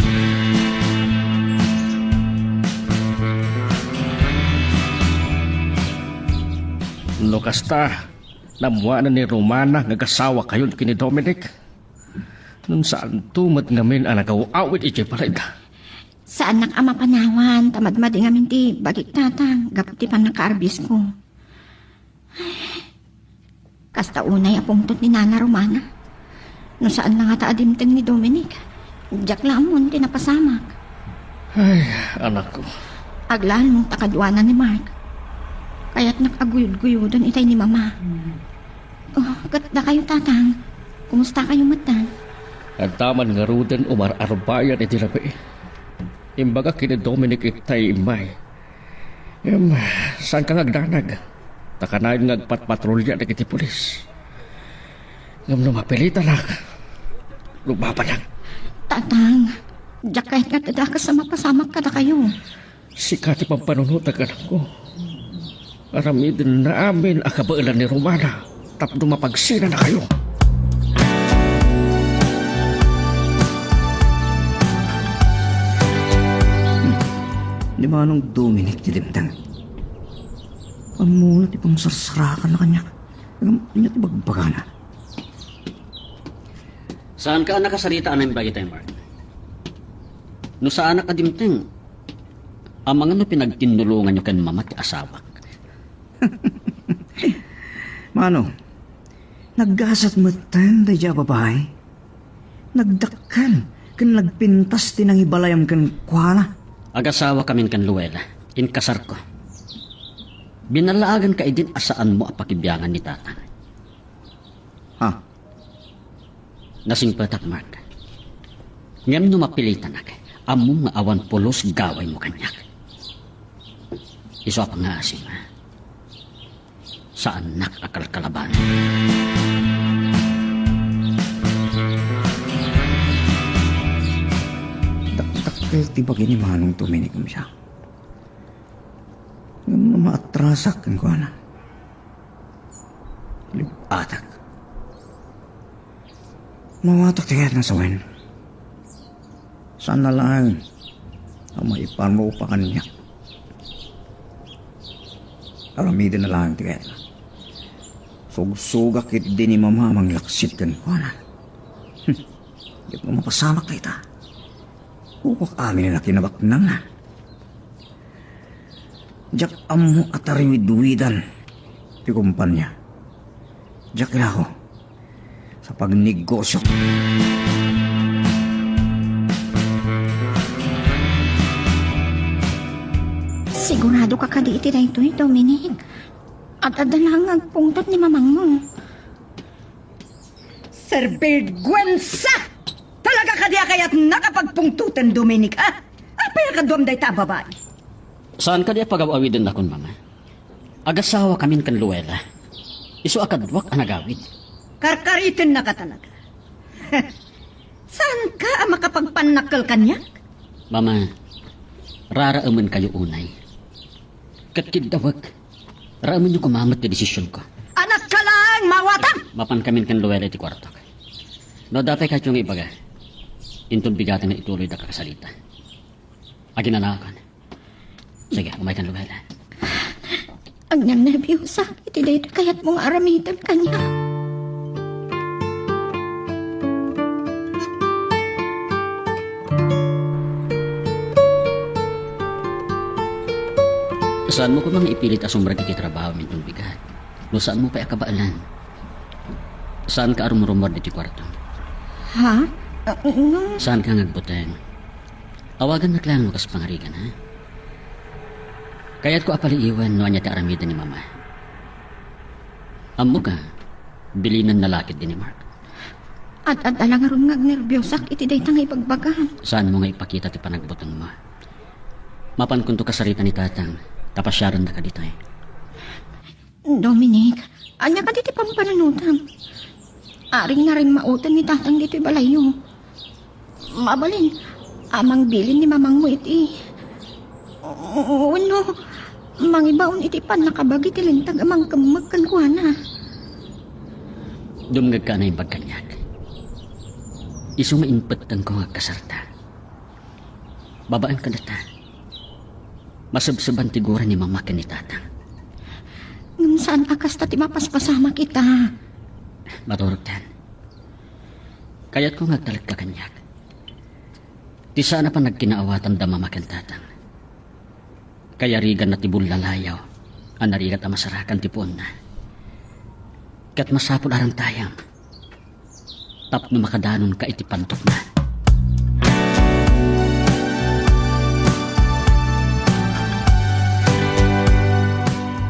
No kasta, nammuanen ni Romana nga agasawakayon ken ni Dominic. Ngem saanto met ngamin a nagaw-awid idiay balayda. Saannak a mapanawan ta madmadi ngamin ti bagik, Tatang, gapu ti pannakaarbisko. Ay, kasta unay a pungtot ni Nana Romana. No saan la ngata a dimteng ni Dominic, diak la ammon ti napasamak. Ay, anakko. Aglaanmo ta kaduana ni Mark. Kayatnak a guyod-guyoden itay ni Mama. Oh, ket dakayo, Tatang? Kumustakayo metten? Adda man ngaruden umar-arbayan iti rabii. Imbagak ken ni Dominic itay immay. Em, saanka nga agdanag? Ta kanayon nga agpatpatrolya dagiti pulis. Ngem no mapilitanak, lubabanak. Tatang, diak kayat nga adda kas a mapasamak kadakayo. Sika ti pampanunotak, anakko. Aramiden amin a kabaelan ni Romana tapno mapagsinanakayo. Hmm. Ni Manong Dominic ti dimteng. Ammona ti pangsarsarakanna kaniak. Ngem ania ti bagbagana? Saanka a nakasarita a naimbag itay, Mark? No saanak a dimteng, amangan no pinagtinnulonganyo ken Mama ti asawak. Mano, naggasat metten daydiay a babai? Nagdakkel ken nagpintas ti nangibalayam kenkuana. Agasawakamin ken Luella. Inkasarko. Binallaaganka idin a saanmo a pakibiangan ni Tatang. Ha? Nasingpetak, Mark. Ngem no mapilitanak, ammom nga awan pulos gawaymo kaniak. Isu a pangngaasim, saannak a kalkalabanan. Dakdakkel ti bagi ni Manong Dominic, siak. Ngem no maatrasak kenkuana, lib-atak. Mawatak ti kayatna sawen. Saanna laeng a maiparupa kaniak. Aramiden na laeng ti kayatna. Sugsugak ketdi ni Mama a manglaksid kenkuana. Hmm. Diak mapasamak dayta. Kukuak amin a kinabaknangna. Diak ammo a tariwidwidan ti kumpania. Diak ilako sa pagnegosio. Sigurado ka kadi iti daytoy, Dominic? Ad-adda la nga agpungtot ni mamangmo. Serbirgwensa! Talaga kadi a kayatnak a pagpungtoten, Dominic, ha? Apay a kaduam dayta a babai? Saan kadi a pagaw-awidennakon, Mama? Agasawakamin ken Luella. Isu a kaduak a nagawid. Karkaritennaka talaga. Saanka a makapagpannakkel kaniak? Mama, raraemenkayo unay. Ket kiddawek, raemenyo koma met ti desisionko. Anakka laeng, mawatang! Mapankamin ken Luella iti kuartok. No adda pay kayatyo nga ibaga, inton bigaten nga ituloyda a kasalita. Aginanakan. Sige, umaykan, Luella. Ania nga nerbiyosa iti dayta kayatmo nga aramiden kaniak? Saanmo koma nga ipilit a sumrek iti trabaho, inton bigat. No saanmo pay a kabaelan, saanka a rumrumuar ditoy kuarto. Ha? Ah, no. Saanka nga agbuteng. Awagannak laeng no kas pangarigan, ha? Kayatko a paliiwen no ania ti aramiden ni Mama. Ammoka, bilinenna la ketdi ni Mark. Ad-adda la ngarud nga agnerbiyosak iti dayta nga ibagbagam. Saanmo nga ipakita ti panagbutengmo? Mapankonto kasarita ni Tatang, ta pasiarennaka ditoy. Dominic, ania kadi ti pampanunotam? Aring narimmauten ni Tatang ditoy balayyo. Mabalin a mangbilin ni mamangmo iti, wenno mangibaon iti pannakabagi ti linteg a mangkemmek kenkuana. Dumngegka a naimbag kaniak. Isu nga impettengko nga agkasarta. Babaen kadata, masebseban ti gura ni Mama ken ni Tatang. Ngem saan a kasta ti mapaspasamak ita. Maturogtan. Kayatko nga agtalekka kaniak. Ti saan a panagkinaawatan da Mama ken Tatang. Kayariganna ti bullalayaw a narigat a masarakan ti puonna. Ket masapul a rantayem tapno makadanonka iti pantokna.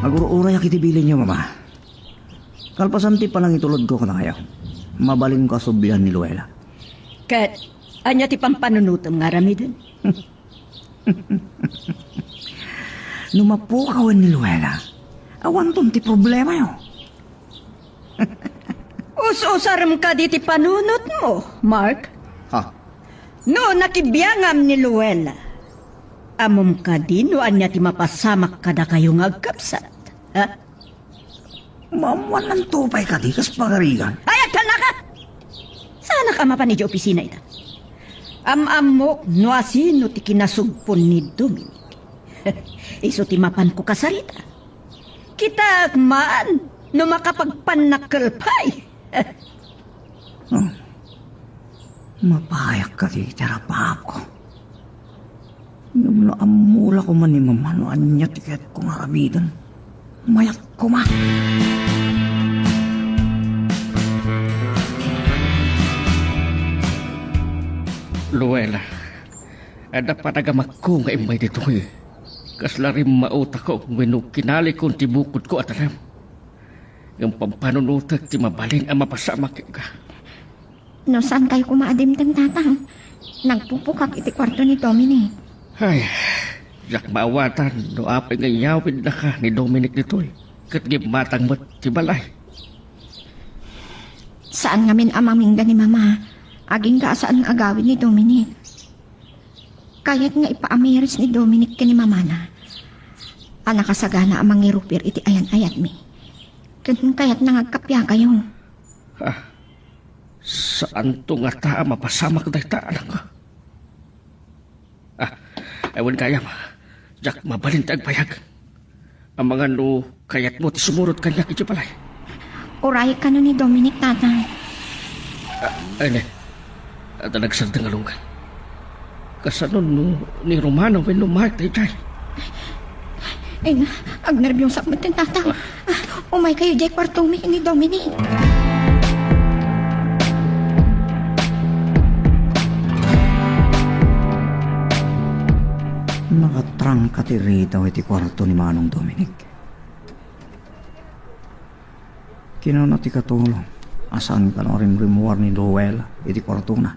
Agur-urayak iti bilinyo, Mama. Kalpasan ti panangitulodko kadakayo, mabalinko a sublian ni Luella. Ket ania ti pampanunotem nga aramiden? No mapukawen ni Luella, awanton ti problemayo. Us-usarem kadi ti panunotmo, Mark? Ha? No nakibiangam ni Luella, ammom kadi no ania ti mapasamak kadakayo nga agkabsat? Ha? Maammoannanto pay kadi kas pagarigan? Ay, agtalnaka! Saanak a mapan idiay opisina ita. Am-ammok no asino ti kinasugpon ni Dominic. Isu ti mapanko kasarita. Kitaek man no makapagpannakkel pay. Hmm. Mapayak kadi ti arabakko. Ngem no ammo la koma ni Mama no ania ti kayatko nga aramiden, mayak koma. Luella, adda panagamakko nga immay ditoy. Kasla rimmautako wenno kinalikon ti bukodko a tanem. Ngem pampanunotek ti mabalin a mapasamak kenka. No saankayo koma a dimteng, Tatang, nagpupukak iti kuarto ni Dominic. Ay, diak maawatan no apay nga inyawidnaka ni Dominic ditoy, ket gimmatang met ti balay. Saan ngamin a mamingga ni Mama, agingga a saan nga agawid ni Dominic. Kayat nga ipaamiris ni Dominic ken ni Mamana a nakasagana a mangirupir iti ayan-ayatmi. Ken kayatna nga agkappiakayo. Ah, saanto ngata a mapasamak dayta, anak? Ah, ay, wen gayam, diak mabalin ti agbayag. Amangan no kayatmo ti sumurot kaniak idiay balay. Uray kano ni Dominic, Tatang. Ay, ne. Adda nagsardeng a lunggan. Kasano no ni Romana wenno Mark daydiay? Ay na, agnerbiosak met, Tatang. Ah, umay kayo diay kuartomi ni Dominic. Nakatrangka ti ridaw iti kuarto ni Manong Dominic. Kinuna ti katulong a saan kano a rimrimmuar ni Noel iti kuartona.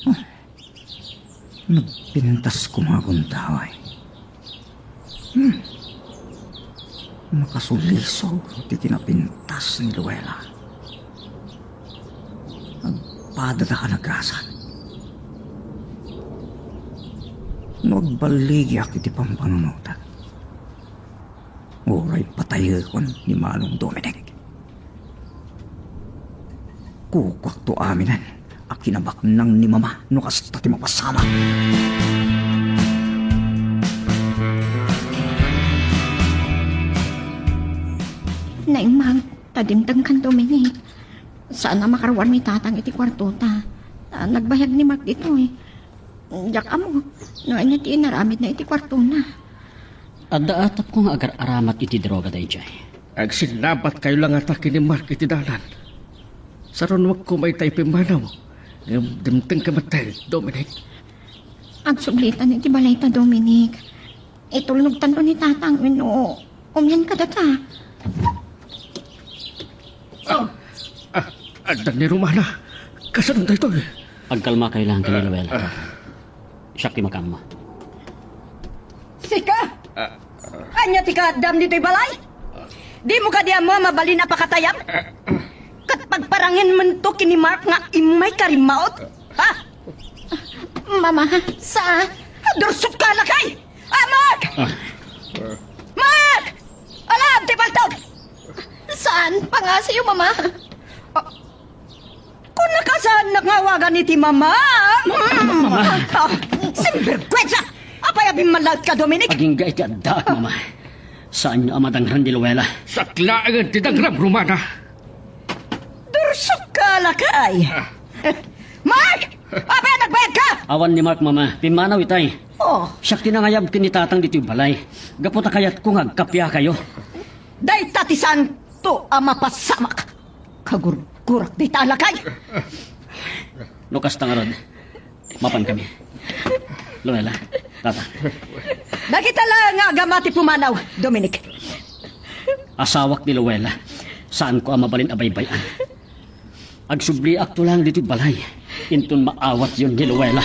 Ah, nagpintas koma kunta, ay. Hmm. Makasulisog ti kinapintas ni Luella. Agpadada a nagrasa. No agballigiak iti pampanunotak, uray patayekon ni Manong Dominic. Kukuakto aminen a kinabaknang ni Mama no kasta ti mapasamak. Naimbag ta dimtengkan, Dominic. Saan a makaruar ni Tatang iti kuartota. Ah, nagbayag ni Mark ditoy. Diak ammo no ania ti inaramidna iti kuartona. Adda atapko nga agar-aramat iti droga daydiay. Agsinnabatkayo la ngata ken ni Mark iti dalan. Sarunoek koma itay pimmanaw, ngem dimtengka metten, Dominic. Agsublitan iti balayta, Dominic. Itulnogtanto ni Tatang wenno umian kadata. Ah, ah, adda ni Romana. Kasano daytoy? Agkalmakayo laeng ken ni Luella. Ah. Siak ti makaammo. Sika? Ah. Ania ti kaaddam ditoy balay? Dimo kadi ammo a mabalin a pakatayam? Ket pagparangenmento ken ni Mark nga immayka rimmaut? Ha? Mama, sa... Dursok ka, lakay! Ah, Mark! Ah. Mark! Alam ti paltog! Saan? Pangasiyo, Mama. Ah, kunnak a saannak nga awagan iti Mama. Mama! Ah, sinbergwensa! Apay a bimmallaetka, Dominic? Agingga iti addaak, Mama. Saanyo a madangran ni Luella. Siak laengen ti dangram, Romana. Dursok ka, lakay. Ah. Mark! Apay a nagbayagka? Awan ni Mark, Mama. Pimmanaw itay. Oh. Siak ti nangayab ken ni Tatang ditoy balay. Gapu ta kayatko nga agkapiakayo. Dayta ti saanto a mapasamak. Kagurgurak dayta a lakay. No kasta ngarud, mapankami. Luella, Tata. Dagita la nga agama ti pumanaw, Dominic. Asawak ni Luella. Saanko a mabalin a baybay-an. Agsubliakto laeng ditoy balay inton maawatyon ni Luella.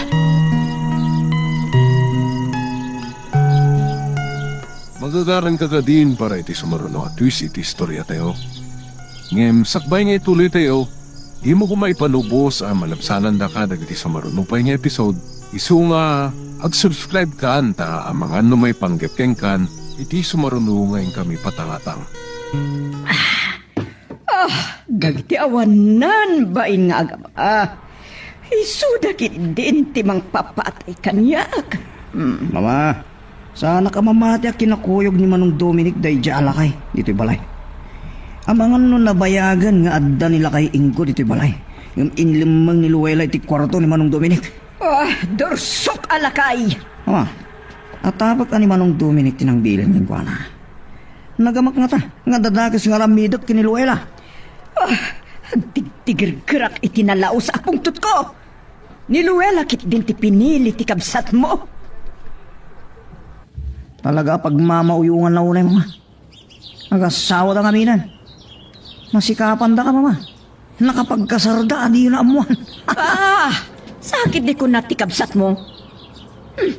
Magagaranka kadin para iti sumaruno a twist iti istoriatayo. Ngem sakbay nga ituloytayo, dimo koma ipalubos a malabsanandaka dagiti sumaruno pay nga episode, isu nga ag-subscribe kan ta amangan no maipanggep kenkan iti sumaruno nga inkami patangatang. Ah, dagiti awanan bain nga agama. Isuda ketdin ti mangpapatay kaniak. Hmm. Mama, saanak a mamati a kinakuyog ni Manong Dominic daydiay a lakay ditoy balay. Amangan no nabayagan nga adda ni Lakay Ingo ditoy balay, ngem inlemmeng ni Luella iti kuarto ni Manong Dominic. Ah, dursok a lakay! Ama, atapek a ni Manong Dominic ti nangbilin kenkuana. Nagamak ngata nga adda dakes nga aramidek ken ni Luella. Ah, agtigtigergerak iti nalaus a pungtotko. Ni Luella ketdin ti pinili ti kabsatmo. Talaga a pagmamauyonganna unay, Mama. Agasawada ngamin. Nasikapandaka, Mama. Nakapagkasarda a diyo naammoan. Ah! Sakit di kunat ti kabsatmo. Hmm.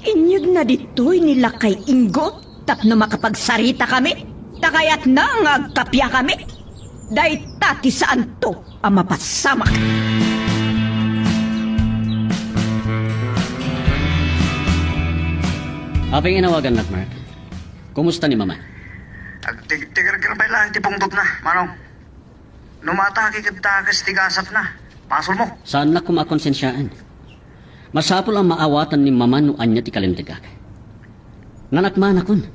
Inyegna ditoy ni Lakay Ingo tapno makapagsaritakami. Ta kayatna nga agkapiakami. Dayta ti saanto a mapasamak. Apay nga inawagannak, Mark? Kumusta ni Mama? Agtigtigerger pay laeng ti pungtotna, Manong. No matagi ket dakes ti gasatna, basolmo. Saannak koma a konsensiaan. Masapul a maawatan ni Mama no ania ti kalintegak. Nanakmanakon.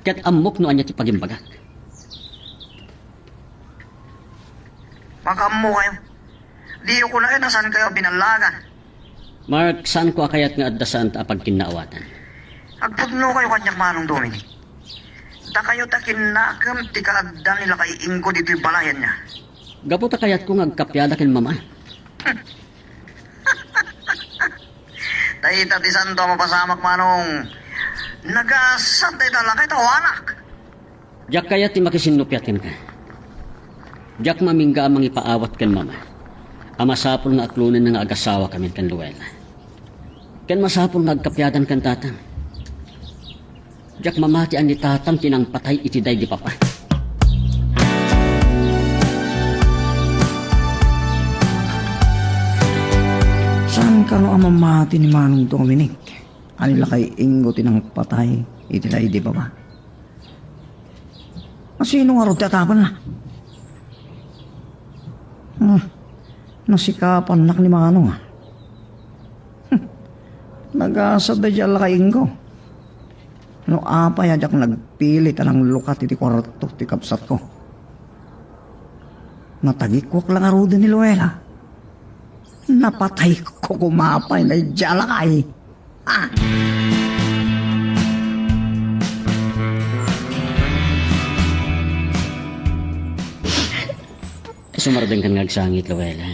Ket ammok no ania ti pagimbagak. Makaammokayo. Diyo kunaen a saankayo a binallagan. Mark, saanko a kayat nga adda saanta a pagkinnaawatan. Agpudnokayo kaniak, Manong Dominic. Dakayo ta kinnakem ti kaadda ni lakay Ingo ditoy balay ania. Gapu ta kayatko nga agkapiada ken mama. Dayta ti saanto a mapasamak, Manong. Nagasat dayta lakay ta awanak. Diak kayat ti makisinnupiat kenka. Diak mamingga a mangipaawat ken mama a masapul nga aklonenna nga agasawakamin ken Luella. Ken masapul nga agkapiadan ken tatang. Diak mamatian ni tatang ti nangpatay iti daydi papa. Saan kano a mamati ni Manong Dominic? Ania lakay Ingo ti nangpatay iti daydi papa? Asino ngarud ti atapenna? Hmm, nasikapannak ni Manong, ah. Hmm, nagasat daydi a lakay Ingo. No apay a diak nagpilit a nanglukat iti kuarto ti kabsatko. Natagikuak la ngaruden ni Luella. Napatayko koma pay daydi a lakay. Ah! Sumardengkan nga agsangit, Luella.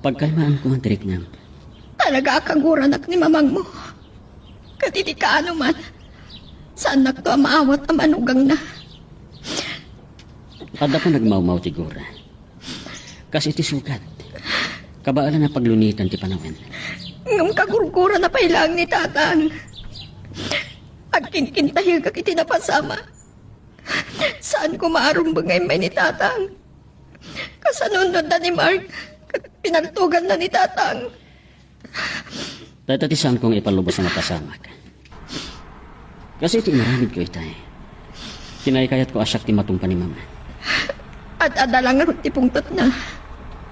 Pagkalmaanko man ti riknam. Talaga a kaguranak ni mamangmo. Ket iti kaano man, saannakto a maawat a manugangna. Adda panagmawmaw ti gura. Kas iti sukat, kabaelan a paglunitan ti panawen. Ngem kagurgurana pay laeng ni tatang. Agkinkintayegak iti napasamak. Saanko maarumbeng nga immay ni tatang. Kasano unay da ni Mark ket pinaltuganna ni tatang? Dayta ti saanko nga ipalubos a mapasamak. Kas iti inaramidko itay, kinaykayatko a siak ti matungpa ni mama. Ad-adda la ngarud ti pungtotna.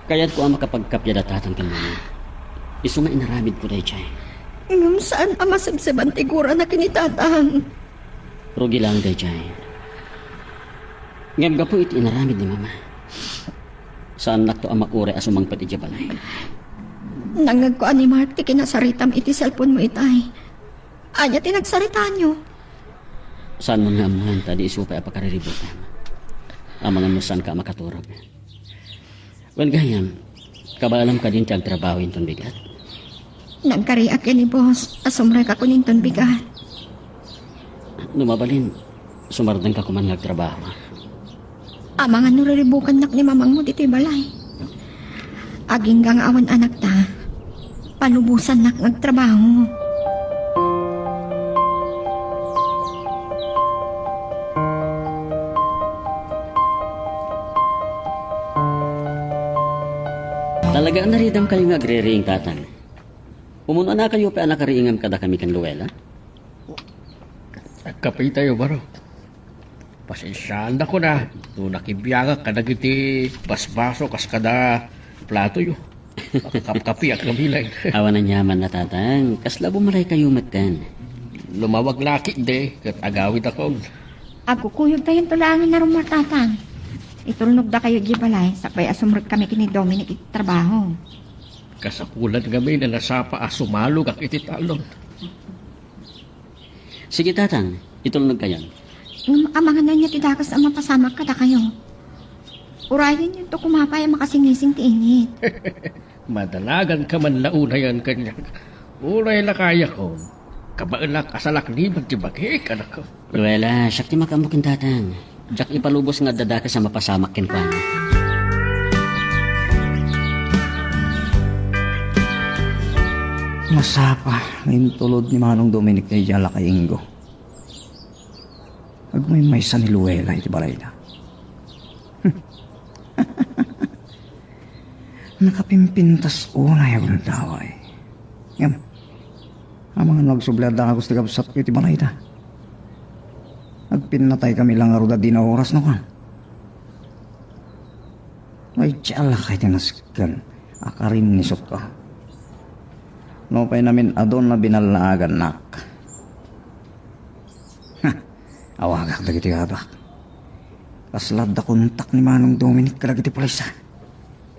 Kayatko a makapagkapiada tatang ken mama. Isu nga inaramidko daydiay. Ngem saan a masebseban ti gurana ken ni tatang. Rugi laeng daydiay. Ngem gapu iti inaramid ni mama, saannakto a mauray a sumangpet idiay balay. Nangngegko a ni Mark ti kinasaritam iti cellphone-mo itay. Ania ti nagsaritaanyo? Saanmon nga ammoan ta di isu pay a pakariributam. Amangan no saanka a makaturog. Wen gayam, kabaelam kadin ti agtrabaho inton bigat? Nagkariak ken ni boss a sumrekakon inton bigat. No mabalin, sumardengka koman nga agtrabaho. Amangan no riribukannak ni mamangmo ditoy balay. Agingga nga awan anakta, palubosannak nga agtrabaho. Talaga a naridamkayo nga agririing, tatang. Umun-anakayo pay a nakariingam kadakami ken Luella? Agkapitayo, baro. Pasensiaandak no nakibiangak kadagiti basbaso kas kada platoyo. Kapkapiak nga bilang. Awan aniaman a, tatang. Kasla bumalaykayo metten. Lumawag la ketdi ket agawidakon. Agkukuyogtayonto laengen a rummuar, tatang. Itulnogdakayo idiay balay, sakbay a sumrekkami ken ni Dominic iti trabaho. Kasapulan ngamin a nasapa a sumalogak iti talon. Sige, tatang, itulnogkayon. Ngem amangan ania ti dakes a mapasamak kadakayo. Urayennonto koma pay a makasingising ti init. Madanaganka man la unayen kaniak. Unay lakayakon, kabaelak a salakniban ti bagik, anakko. Luella, siak ti makaammo ken tatang. Diak ipalubos nga adda dakes a mapasamak kenkuana. Nasapa nga intulod ni Manong Dominic daydiay a lakay Ingo. Agmaymaysa ni Luella iti balayda. Nakapimpintas unay a gundaway. Ngem, amangan no agsubli a dagus ti kabsatko iti balayda. Agpinnataykami la ngarud a dina oras no kan. Ay, tialakay ti nasken a karinnisokka. Nupay namin-adon a binallaagannak. Ha! Awagak dagiti abak. Kasla adda kontak ni Manong Dominic kadagiti pulis, a.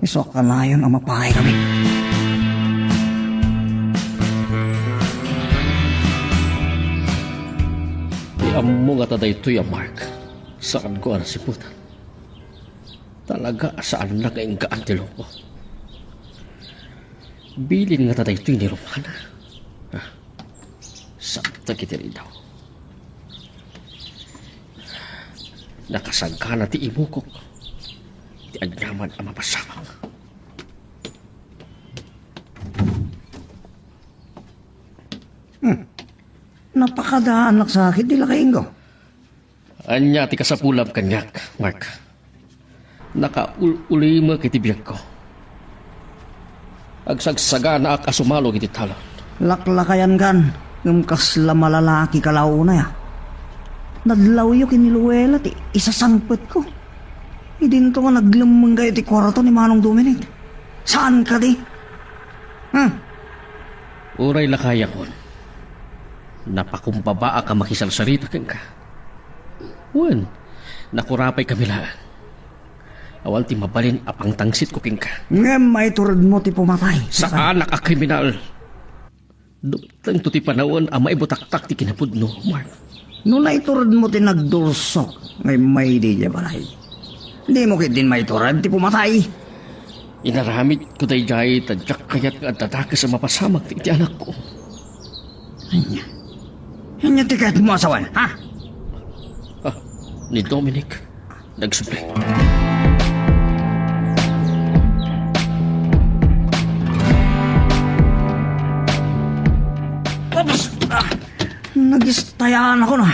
Isu a kanayon a mapaay kami. Ti ammo ngata daytoy a Mark, saanko a nasiputan. Talaga a saanna nga inggaan ti loko. Bilin ngata daytoy ni Romana. Ah, sabta iti ridaw. Nakasagana ti imukok. Ti aniaman a mapasamak. Hmm. Napakadaannak sakit ti lakaingko. Ania ti kasapulam kaniak, Mark? Nakaul-ulimek iti biagko. Agsagsaganaak a sumalog iti talon. Laklakayankan, ngem kasla malalaki ka la unay, a. Nadlawyo ken ni Luella ti isasangpetko. Idinto nga naglemmengkayo ti kuarto ni Manong Dominic. Saan kadi? Hmm. Uray lakayakon, napakumbabaak a makisarsarita kenka. Wen, nakurapay kami laeng. Awan ti mabalin a pangtangsitko kenka. Ngem maituredmo ti pumatay. Saanak a kriminal. Dumtengto ti panawen a maibutaktak ti kinapudno, Mark. No naituredmo ti nagdursok nga immay idiay balay, dimo ketdin maitured ti pumatay. Inaramidko daydiay ta diak kayat nga adda dakes a mapasamak iti anakko. Ania? Ania ti kayatmo a sawen, ha? Ah, ni Dominic. Nagsubli. Oops! Ah, nagistayanakon, a.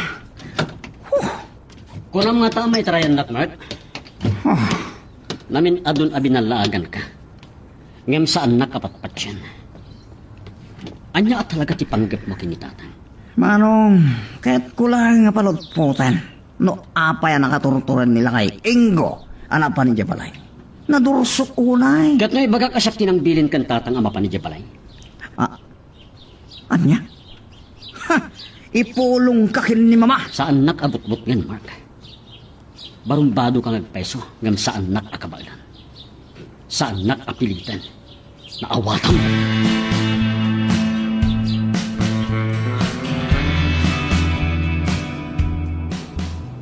Huh. Kunam ngata a maitarayannak, Mark? Ah. Namin-adun a binallaaganka. Ngem saannak a patpatien. Ania a talaga ti panggepmo ken ni Tatang? Manong, kayatko laeng nga palutpoten no apay a nakaturturen ni lakay Ingo a napan idiay balay. Nadursok unay. Ket no ibagak a siak ti nangbilin ken Tatang a mapan idiay balay? Ah, ania? Ha! Ipulongka ken ni Mama. Saannak a butbutngen, Mark. Barumbadoka nga agpayso, ngem saannak a kabaelan. Saannak a piliten. Naawatam.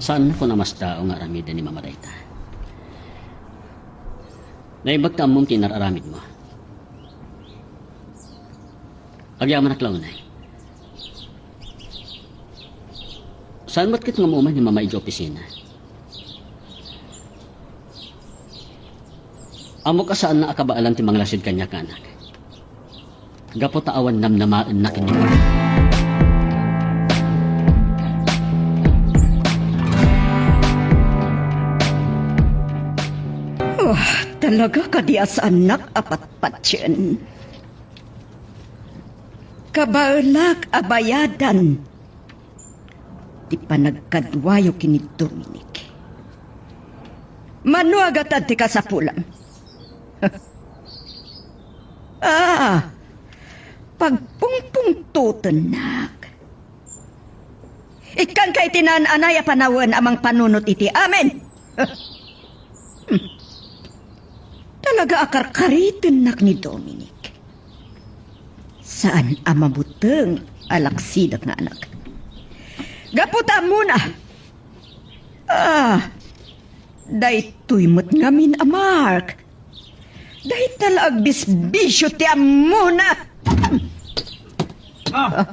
Saannakon a masdaaw nga aramiden ni Mama dayta. Naimbag ta ammom ti inar-aramidmo. Agyamanak la unay. Saan met ket nga umay ni Mama idiay opisina? Ammok a saanna a kabaelan ti manglasid kaniak, anak. Gapu ta awan namnamaenna ken ni Mama. Oh, talaga kadi a saannak a patpatien. Kabaelak a bayadan ti panagkaduayo ken ni Dominic. Mano a gatad ti kasapulam? Ah, pagpungpungtotennak. Ikkanka iti naan-anay a panawen a mangpanunot iti amin. Hmm. Talaga a karkaritennak ni Dominic. Saan a mabuteng a laksidak nga anak. Gapu ta ammona. Ah, daytoy met ngamin a Mark. Dayta la agbisbisio ti ammona. Ah,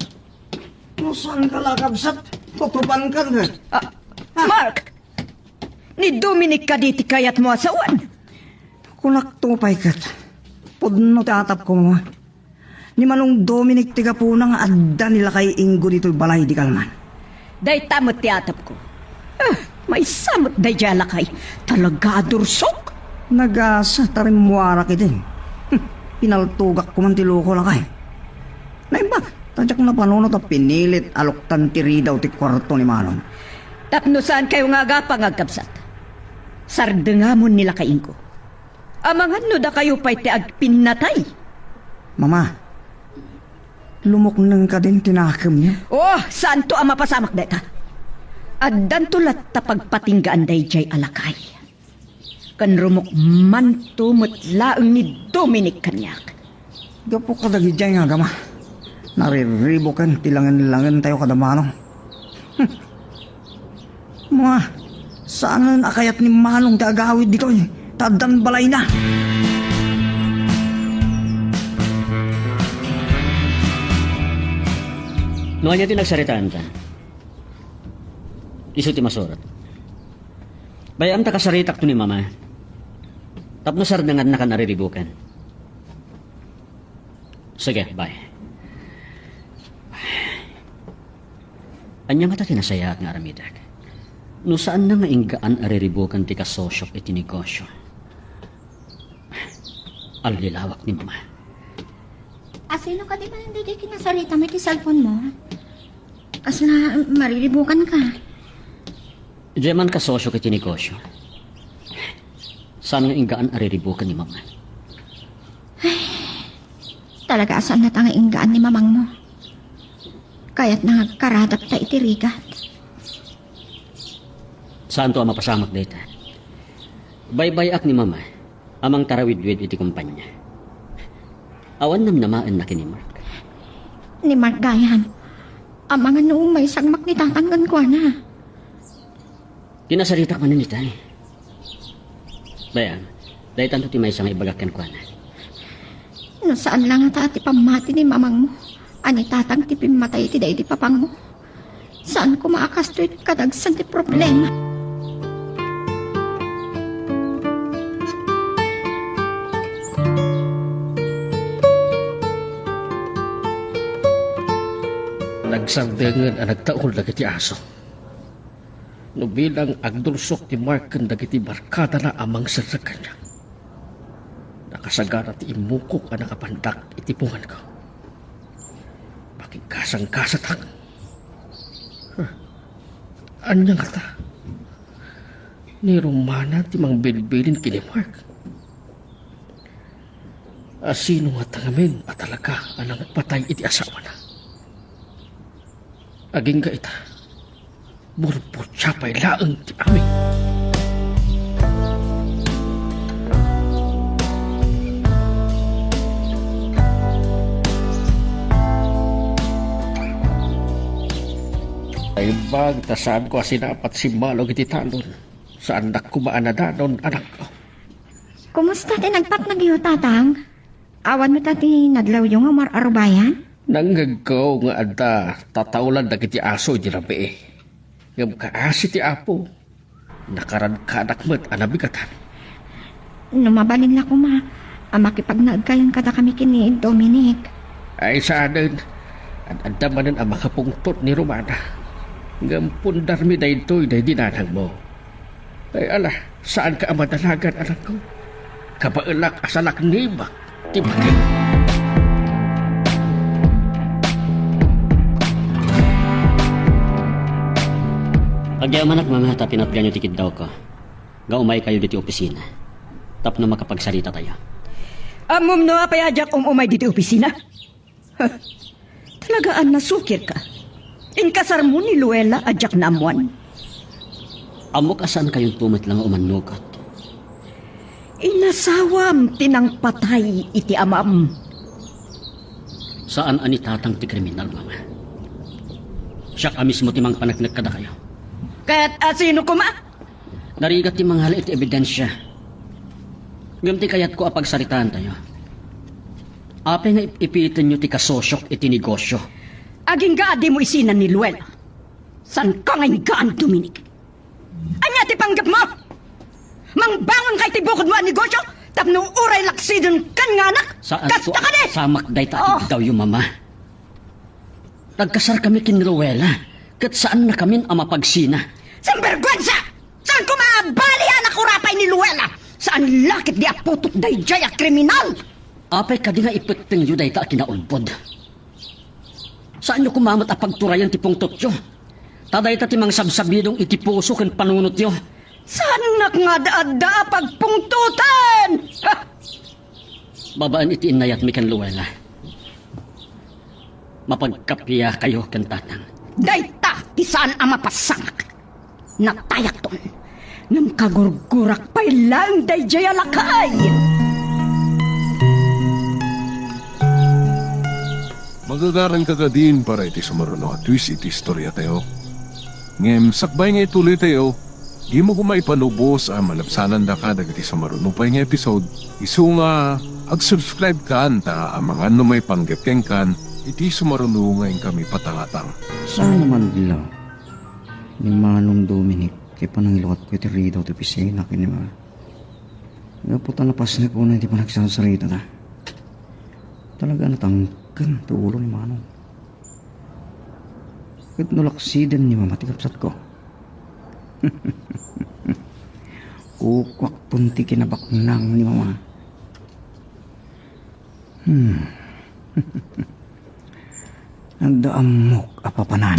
no saan ka la, kabsat, tutupankan ka. Ah, Mark! Ni Dominic kadi ti kayatmo a sawen? Kunakto pay ket, pudno ti atapko, Mama. Ni Manong Dominic ti gapuna nga adda ni lakay Ingo ditoy balay di kalman. Dayta met ti atapko. Ah, maysa met daydiay a lakay. Talaga a dursok. Nagasa ta rimmuarak idin. Hmm, pinaltugak koman ti loko, lakay. Naimbag, ta diak napanunot a pinilit a luktan ti ridaw ti kuarto ni Manong. Tapno saankayo nga agapang, agkabsat. Sardengamon ni lakay Ingo. Amangan no dakayo pay ti agpinnatay. Mama, lumukneng kadin ti nakemyo? Oh, saanto a mapasamak dayta. Addanto latta pagpatinggaan daydiay a lakay. Ken rumukmanto met laeng ni Dominic kaniak. Gapu kadagiti nga agama, nariribuken ti langen-langentayo kada Manong. Hmm. Mua, saanen a kayat ni Manong ti agawid ditoy, ta addan balayna. No ania ti nagsaritaanta, isu ti masurat. Bay-am ta kasaritakto ni Mama tapno sardengannakan a riribukan. Sige, bay. Ania ngata ti nasayaat nga aramidek? No saanna nga inggaan a riribukan ti kasosiok iti negosio, allilawak ni Mama. Asino kadi manen daydi kinasaritam iti cellphone mo? Kasla mariribukan ka? Diay man kasosiok iti negosio, saan nga inggaan a riribukan ni Mama. Talaga a saannata nga inggaan ni Mamangmo. Kayatna nga agkaradakta iti rigat. Saanto a mapasamak dayta. Baybay-ak ni Mama a mangtarawidwid iti kompania. Awan namnamaenna ken ni Mark. Ni Mark gayam. Amangan no maysa met ni Tatang kenkuana. Kinasaritak manen itay. Bay-am, daytanto ti maysa nga ibagak kenkuana. No saan la ngata ti pammati ni Mamangmo a ni Tatang ti pimmatay iti daydi papangmo, saan koma a kastoy ti kadagsen ti problema. Nagsardengen a nagtaul dagiti aso. No bilang agdursok ti Mark ken dagiti barkadana a mangserrek kaniak, nakasagana ti immukok a nakapandak iti punganko. Pakigasanggasatak. Huh. Ania ngata? Ni Romana ti mangbilbilin ken ni Mark. Asino ngata ngamin a talaga a nangpatay iti asawana? Agingga ita, burburtia pay laeng ti amin. Naimbag ta saanko a sinapat simmalog iti talon. Saannak koma a nadanon, anakko. Kumusta ti nagpatnagyo, Tatang? Awan met ti nadlawyo nga umarubayan? Nangngegko nga adda tataulan dagiti aso idi rabii. Ngem kaasi ti Apo, nakaradkadak met a nabigatan. No mabalin la koma a makipagnaegkayon kadakami ken ni Dominic. Ay, saanen. Ad-adda manen a makapungtot ni Romana. Ngem pundarmi daytoy daydi nanangmo. Ay, ala, saanka a madanagan, anakko. Kabaelak a salaknibak ti bagi. Agyamanak, Mama, ta pinatganyo ti kiddawko nga umaykayo ditoy opisina tapno makapagsaritatayo. Ammom no apay a diak um-umay ditoy opisina? Talaga a nasukirka. Inkasarmo ni Luella a diak naammoan. Ammok a saankayonto met la nga umannukot. Inasawam ti nangpatay iti amam. Saan a ni Tatang ti kriminal, Mama. Siak a mismo ti mangpaneknek kadakayo. Ket asino koma? Narigat ti mangala iti ebidensia. Ngem ti kayatko a pagsaritaantayo, apay nga ip-ipitenyo ti kasosiok iti negosio? Agingga a dimo isina ni Luella. Saanka nga inggaan, Dominic? Ania ti panggepmo? Mangbangonka iti bukodmo a negosio tapno uray laksiden ken nga anak? Saan ko. Kasta kadi? Samak dayta a. Oh. Kiddawyo, Mama. Nagkasarkami ken ni Luella, ket saannakamin a mapagsina. Sinbergwensa! Saan koma a bali a nakurapay ni Luella? Saan la ketdi a putot daydiay a kriminal? Apay kadi nga ipettengyo dayta a kinaulbod? Saanyo koma met a pagturayan ti pungtotyo. Ta dayta ti mangsabsabidong iti puso ken panunotyo. Saannak nga adda-adda a pagpungtoten! Ha! Babaen iti innayatmi ken Luella, mapagkappia kayo ken Tatang. Dayta ti saan a mapasamak. Natayakton. Ngem kagurgurak pay laeng daydiay a lakay! Magagaranka kadin para iti sumaruno a twist iti istoriatayo. Ngem sakbay nga ituloytayo, dimo koma ipanubos a malabsanandaka dagiti sumaruno pay nga episode, isu nga ag-subscribe kan ta amangan no maipanggep kenkan iti sumaruno nga inkami patangatang. Saan a madlaw ni Manong Dominic ti pananglukat ko iti ridaw ti opisina ken ni Mama. Gapu ta napasnek unay ti panagsasarita ta. Talaga natangken ti ulo ni Manong. Ket no laksiden ni Mama ti kabsatko, kukuakton ti kinabaknang ni Mama. Hmm. Adda ammok a papanan.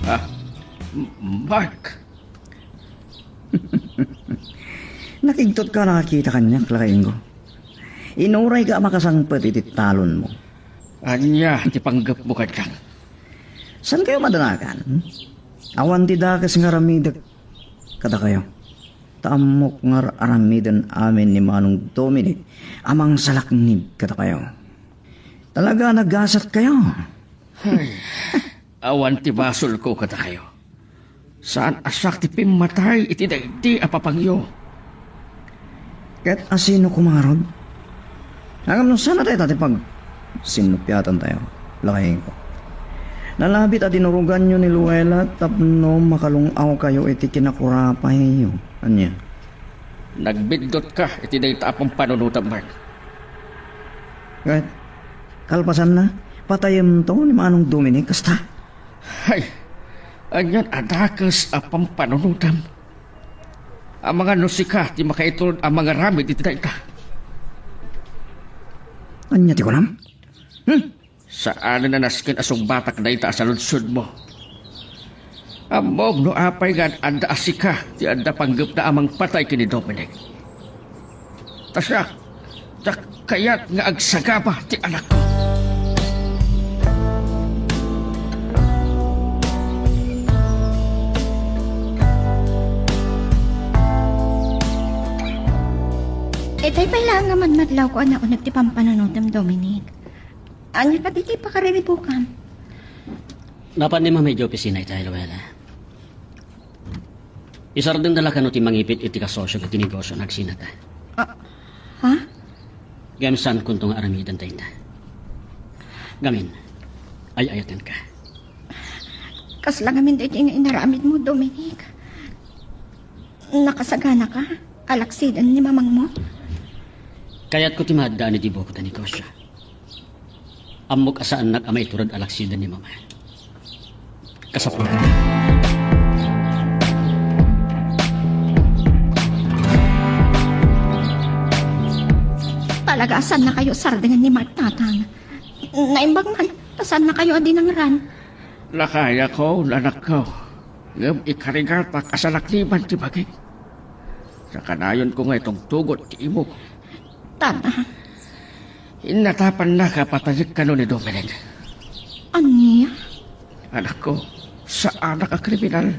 Ah, M-, Mark. Nakigtot ka nakakita kaniak, lakayko. Inuray ka a makasangpet iti talonmo. Ania ti panggepmo kaniak? Saan kayo madanagan? Awan ti dakes nga aramidek kadakayo. Ta ammok nga ar-aramiden amin ni Manong Dominic a mangsalaknib kadakayo. Talaga a nagasat kayo. Ay, awan ti basolko kadakayo. Saan a siak ti pimmatay iti daydi a papangyo. Ket asino koma ngarud? Ngem no saan a dayta ti pagsinnupiatantayo, lakayko. Nalabit a dinuruganyo ni Luella tapno makalung-awkayo iti kinakurapayyo. Ania? Nagbiddutka iti dayta a pampanunotam, Mark. Ket kalpasanna, patayemto ni Manong Dominic, kasta? Hay, anian a dakes a pampanunotam? Amangan no sika ti makaitulod a mangaramid iti dayta. Ania ti kunam? Hmm? Saanen a nasken a sungbatak dayta a saludsodmo. Ammom no apay nga ad-adda a sika ti adda panggepna a mangpatay ken ni Dominic. Ta siak, diak kayat nga agsagaba ti anakko. Itay pay laeng nga madmadlawko a nauneg ti pampanunotem, Dominic. Ania kadi ti pakariribukam? Napan ni Mama idiay opisina itay, Luella. Isardengda la kano ti mangipit iti kasosio iti negosio nga agsinata. Ah, ha? Ngem saankonto nga aramiden dayta. Ngamin, ay-ayatenka. Kasla ngamin daytoy nga inaramidmo, Dominic? Nakasaganaka a laksiden ni mamangmo? Kayatko ti maaddaan iti buko ta negosio. Ammok a saannak a maiturod a laksiden ni Mama. Kasapulan. Talaga a saannakayo sardengen ni Mark, Tatang. Naimbag man ta saannakayo a dinangran. Lakayakon, anakko. Ngem ikarigatak a salakniban ti bagik. Sakanayonko nga itugtugot ti imok. Tata. Innatapannaka a patayek kano ni Dominic. Ania? Anakko, saanak a kriminal.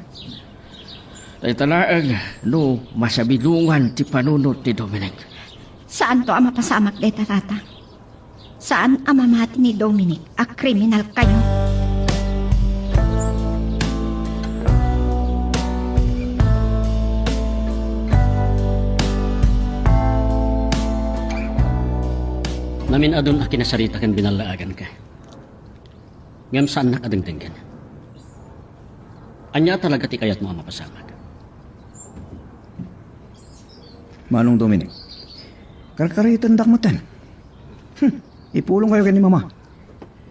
Dayta laeng no masabidongan ti panunot ni Dominic. Saanto a mapasamak dayta, Tata. Saan a mamati ni Dominic a kriminal kayo. Namin-adun a kinasarita ken binallaaganka. Ngem saannak a dengdenggen. Ania talaga ti kayatmo a mapasamak? Manong Dominic, karkaritendak metten. Hmm, ipulong kayo ken ni Mama.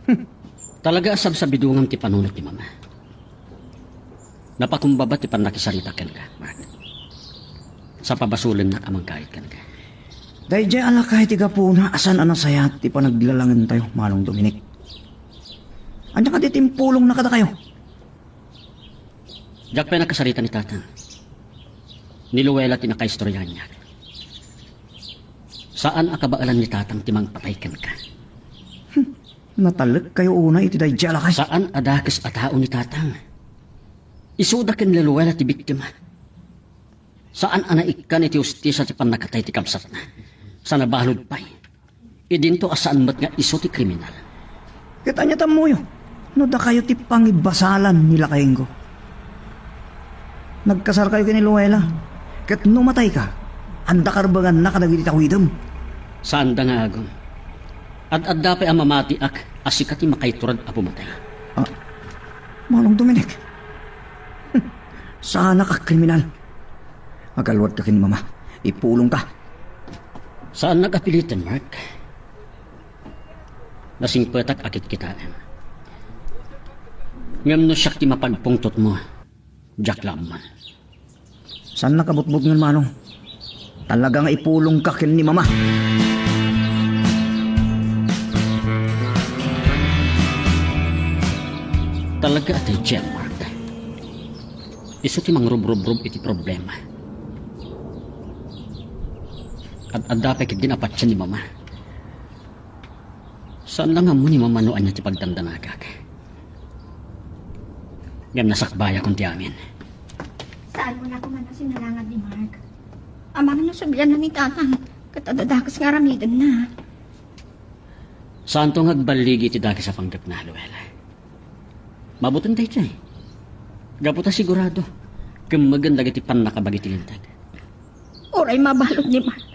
Hmm. Talaga a sabsabidongam ti panunot ni Mama. Napakumbaba ti pannakisarita kenka, Mark. Sa pabasolennak a mangkayat kenka. Daydiay a lakay ti gapuna a saan a nasayat ti panaglalangentayo, Manong Dominic. Ania kadi ti impulongna kadakayo? Diak pay nakasarita ni Tatang. Ni Luella ti nakaistorya kaniak. Saan a kabaelan ni Tatang ti mangpatay kenka. Hmm. Natalekkayo unay iti daydiay a lakay. Saan a dakes a tao ni Tatang. Isuda ken ni Luella ti biktima. Saan a naikkan iti hustisia ti pannakatay ti kabsatna. Sa nabalud pay, idinto a saan met nga isu ti kriminal. Ket ania ti ammoyo no dakayo ti pangibasalan ni lakayengko? Nagkasarkayo ken ni Luella, ket no matayka, adda karbenganna kadagiti tawidem. Saanda nga agum. Ad-adda pay a mamatiak a sika ti makaiturod a bumatay. Ah, Manong Dominic, saanak a kriminal. Agalwadka ken ni Mama. Ipulongka. Saannak a pilitem, Mark. Nasingpetak a kitkitaem. Ngem no siak ti mapagpungtotmo, diak la ammo. Saannak a butbutngen, Manong. Talaga nga ipulongka ken ni Mama. Talaga a daydiay, Mark. Isu ti mangrubrubrob iti problema. Ad-adda pay ketdin a patien ni Mama. Saan la nga ammo ni Mama no ania ti pagdandanagak. Ngem nasakbayakon ti amin. Saanko la koma a sinalangad ni Mark. Amangan no sublianna ni Tatang, ket adda dakes nga aramidenna. Saanto nga agballigi ti dakes a panggepna, Luella. Mabutin daytoy. Gapu ta sigurado, kemmegen dagiti pannakabagi ti Linteg. Uray mabalud ni Mark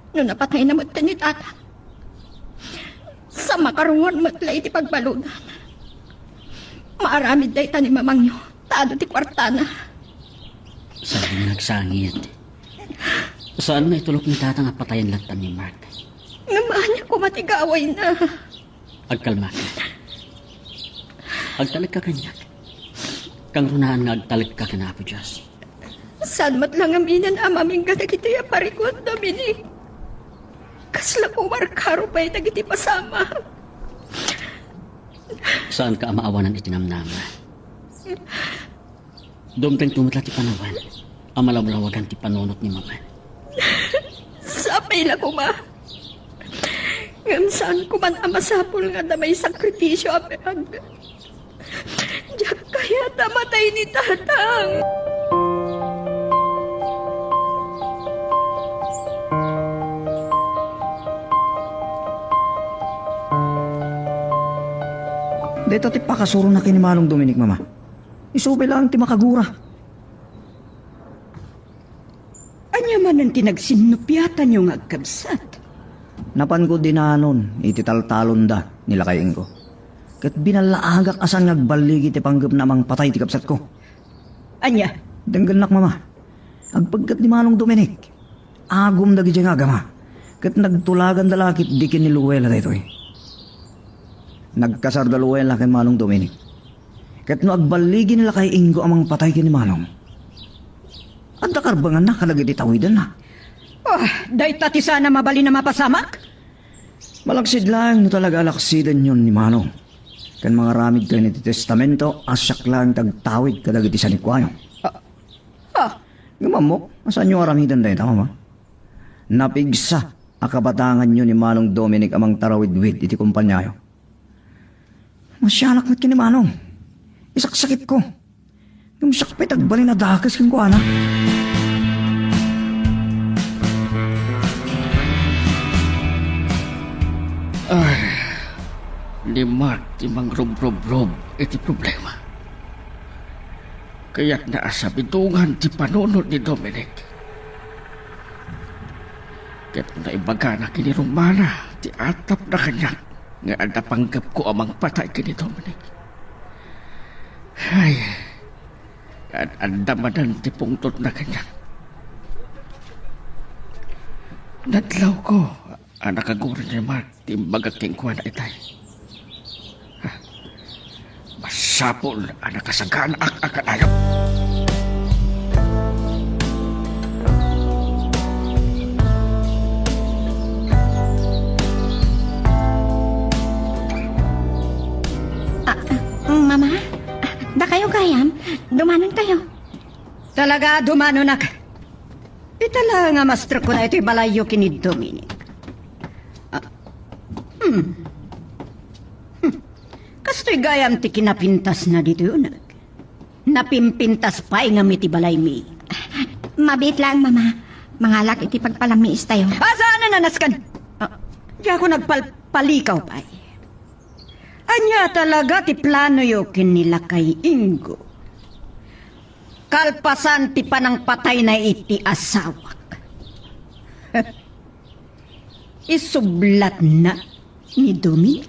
no napatayna met ni Tatang. Sa makaruar met la iti pagbaludan. Maaramid dayta ni Mamangyo ta adu ti kuartana. Saan nga agsangit. Saan nga itulok ni Tatang a patayen latta ni Mark. Ngem ania koma ti gawayna? Agkalmaka. Agtalekka kaniak. Kangrunaan nga agtalekka ken Apo Dios. Saan met la ngaminen a mamingga dagitoy a parikuan, Dominic. Kasla umarkaro pay dagiti pasamak. Saanka a maawanan iti namnama. Dumtengto met la ti panawen a malawlawagan ti panunot ni Mama. Sapay la koma. Ngem saan koman a masapul nga adda maisakripisio a biag. Diak kayat a matay ni Tatang. Dayta ti pakasurona ken ni Manong Dominic, Mama. Isu pay laeng ti makagura. Ania manen ti nagsinnupiatanyo nga agkabsat? Napanko dinanon iti taltalonda ni lakayengko. Ket binallaagak a saan nga agballigi ti panggepna a mangpatay ti kabsatko. Ania? Denggennak, Mama. Agpegget ni Manong Dominic. Agum dagidiay nga agama. Ket nagtulaganda la ketdi ken ni Luella daytoy. Nagkasar da Luella ken Manong Dominic. Ket no agballigi ni lakay Ingo a mangpatay ken ni Manong, adda karbenganna kadagiti tawidenna. Ah, dayta ti saan a mabalin a mapasamak? Malaksid laeng no talaga a laksidenyon ni Manong. Ken mangaramidkayo iti testamento a siak laeng ti agtawid kadagiti sanikuayo. Ah, ah. Ngem ammok a saanyo aramiden dayta, Mama. Napigsa a kabatanganyo ni Manong Dominic a mangtarawidwid iti kompaniayo. Masianak met ken ni Manong. Isaksakitko. Ngem siak pay ti agbalin a dakes kenkuana. Ay, ni Mark ti mangrubrubrub iti problema. Kayatna a sabidongan ti panunot ni Dominic. Ket naibagana ken ni Romana ti atapna kaniak nga adda panggepko a mangpatay ken ni Dominic. Ay, ad-adda manen ti pungtotna kaniak. Nadlawko a nakaguri ni Mark ti imbagak kenkuana itay. Ha? Masapul a nakasaganaak a kanayon. Ah, ah, Mama? Ah, dakayo gayam? Dumanonkayo? Talaga, dumanonak. Ita la nga mastrek ko na itoy balayyo ken ni Dominic. Ah, hmm. Kastoy gayam ti kinapintasna ditoy uneg. Napimpintas pay ngem iti balaymi. Mabiit laeng, Mama. Mangalak iti pagpalammiistayo. Asa a nanaskan? Ah, diak nagpalpalikaw pay. Ania talaga ti planoyo ken ni Lakay Ingo? Kalpasan ti panangpatayna iti asawak. Isublatna ni Dominic.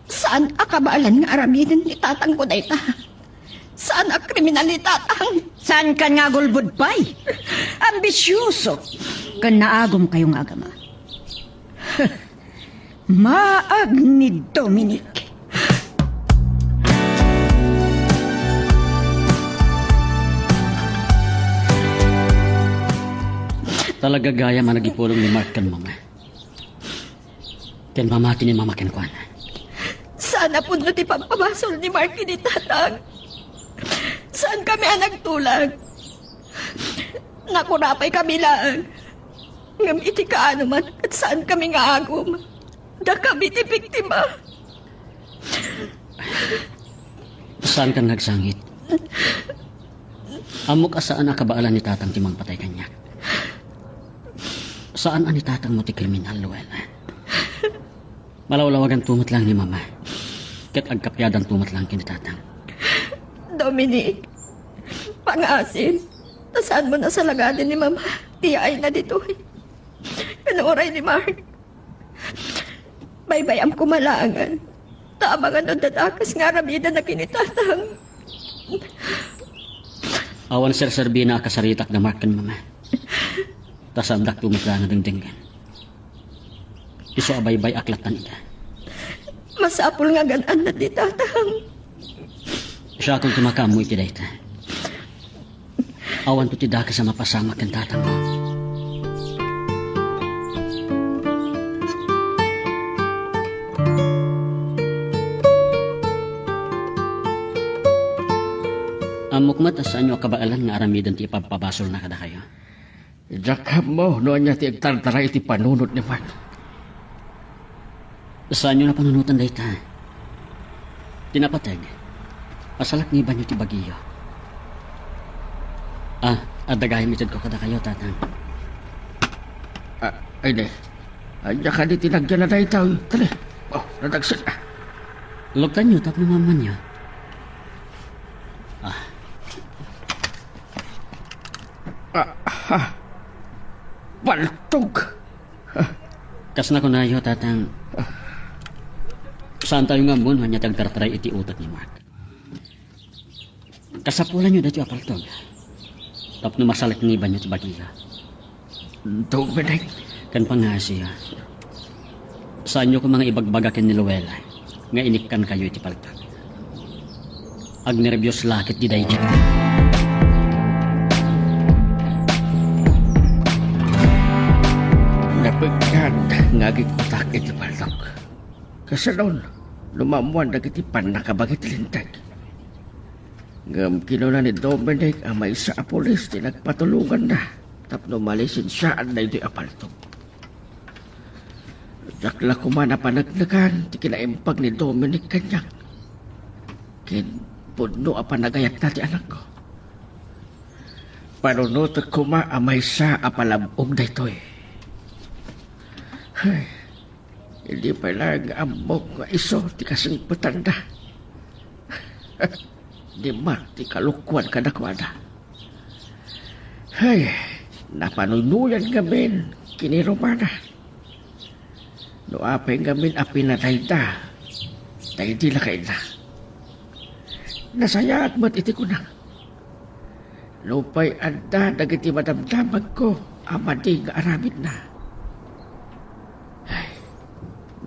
Saan a kabaelan nga aramiden ni tatangko dayta. Saan a kriminal ni tatang. Saankan nga agulbod pay? Ambisyoso. Ken naagumkayo nga agama. Maag ni Dominic. Talaga gayam a nagipulong ni Mark ken Mama. Ken mamati ni Mama kenkuana. Saan a pudno ti pagpabasol ni Mark ken ni Tatang. Saan kami a nagtulag. Nakurapay kami laeng. Ngem iti kaano man, ket saan kami nga agum. Dakami ti biktima. Saankan nga agsangit. Ammok a saan a kabaelan ni tatang ti mangpatay kaniak. Saan a ni tatangmo ti kriminal, Luella. Malawlawaganto met laeng ni Mama. Ket agkapiadanto met laeng ken ni tatang. Dominic, pangasim, ta saanmo a salagaden ni Mama ti yaayna ditoy. Ken uray ni Mark. Baybay-am koma laengen. Ta amangan no adda dakes nga aramiden a ken ni tatang. Awan serserbina a kasaritak da Mark ken Mama. Ta saandakto met laeng a dengdenggen. Isu a baybay-ak lattan ida. Masapul nga agan-anna ti tatang. Siakon ti makaammo iti dayta. Awanto ti dakes a mapasamak ken tatangmo. Ammok met a saanyo a kabaelan nga aramiden ti ipabpabasolna kadakayo. Diak ammo no ania ti agdardara iti panunot ni Mark. Saanyo a panunoten dayta. Ti napateg, pasalaknibanyo ti bagiyo. Ah, adda gayam itedko kadakayo, Tatang. Ah, ay, di. Ania kadi ti nagyana dayta? Tali. Oh, nadagsen, ah. Luktanyo tapno maammoanyo. Ah. Ah, ah. Paltog. Kas nakunayo, Tatang, saantayo nga ammo no ania ti agtartaray iti utek ni Mark. Kasapulanyo daytoy a paltog tapno masalaknibanyo ti bagiyo. Dominic. Ken pangngaasiyo, saanyo koma nga ibagbaga ken ni Luella nga inikkankayo iti paltog. Agnerbios la ket di daydi. Napeggad nga agikkutak iti paltog. Kasanon, no maammoan dagiti pannakabagi ti Linteg. Ngem kinuna ni Dominic a maysa a pulis ti nagpatulonganna tapno malisensiaan daytoy a paltog. Diak la koma napaneknekan ti kinaimbag ni Dominic kaniak. Ken pudno a panagayatna ti anakko. Panunotek koma a maysa a palab-og daytoy. Ay, idi pay laeng nga ammok nga isu ti kasingpetanda. Di Mark ti kalokuan kadakuada. Hay, napanunoyan ngamin ken ni Romana. No apay ngamin a pinatayda, daydi la kayatna. Nasayaat met iti kuna. Nupay adda dagiti madamdamagko a madi nga aramidna. Ay,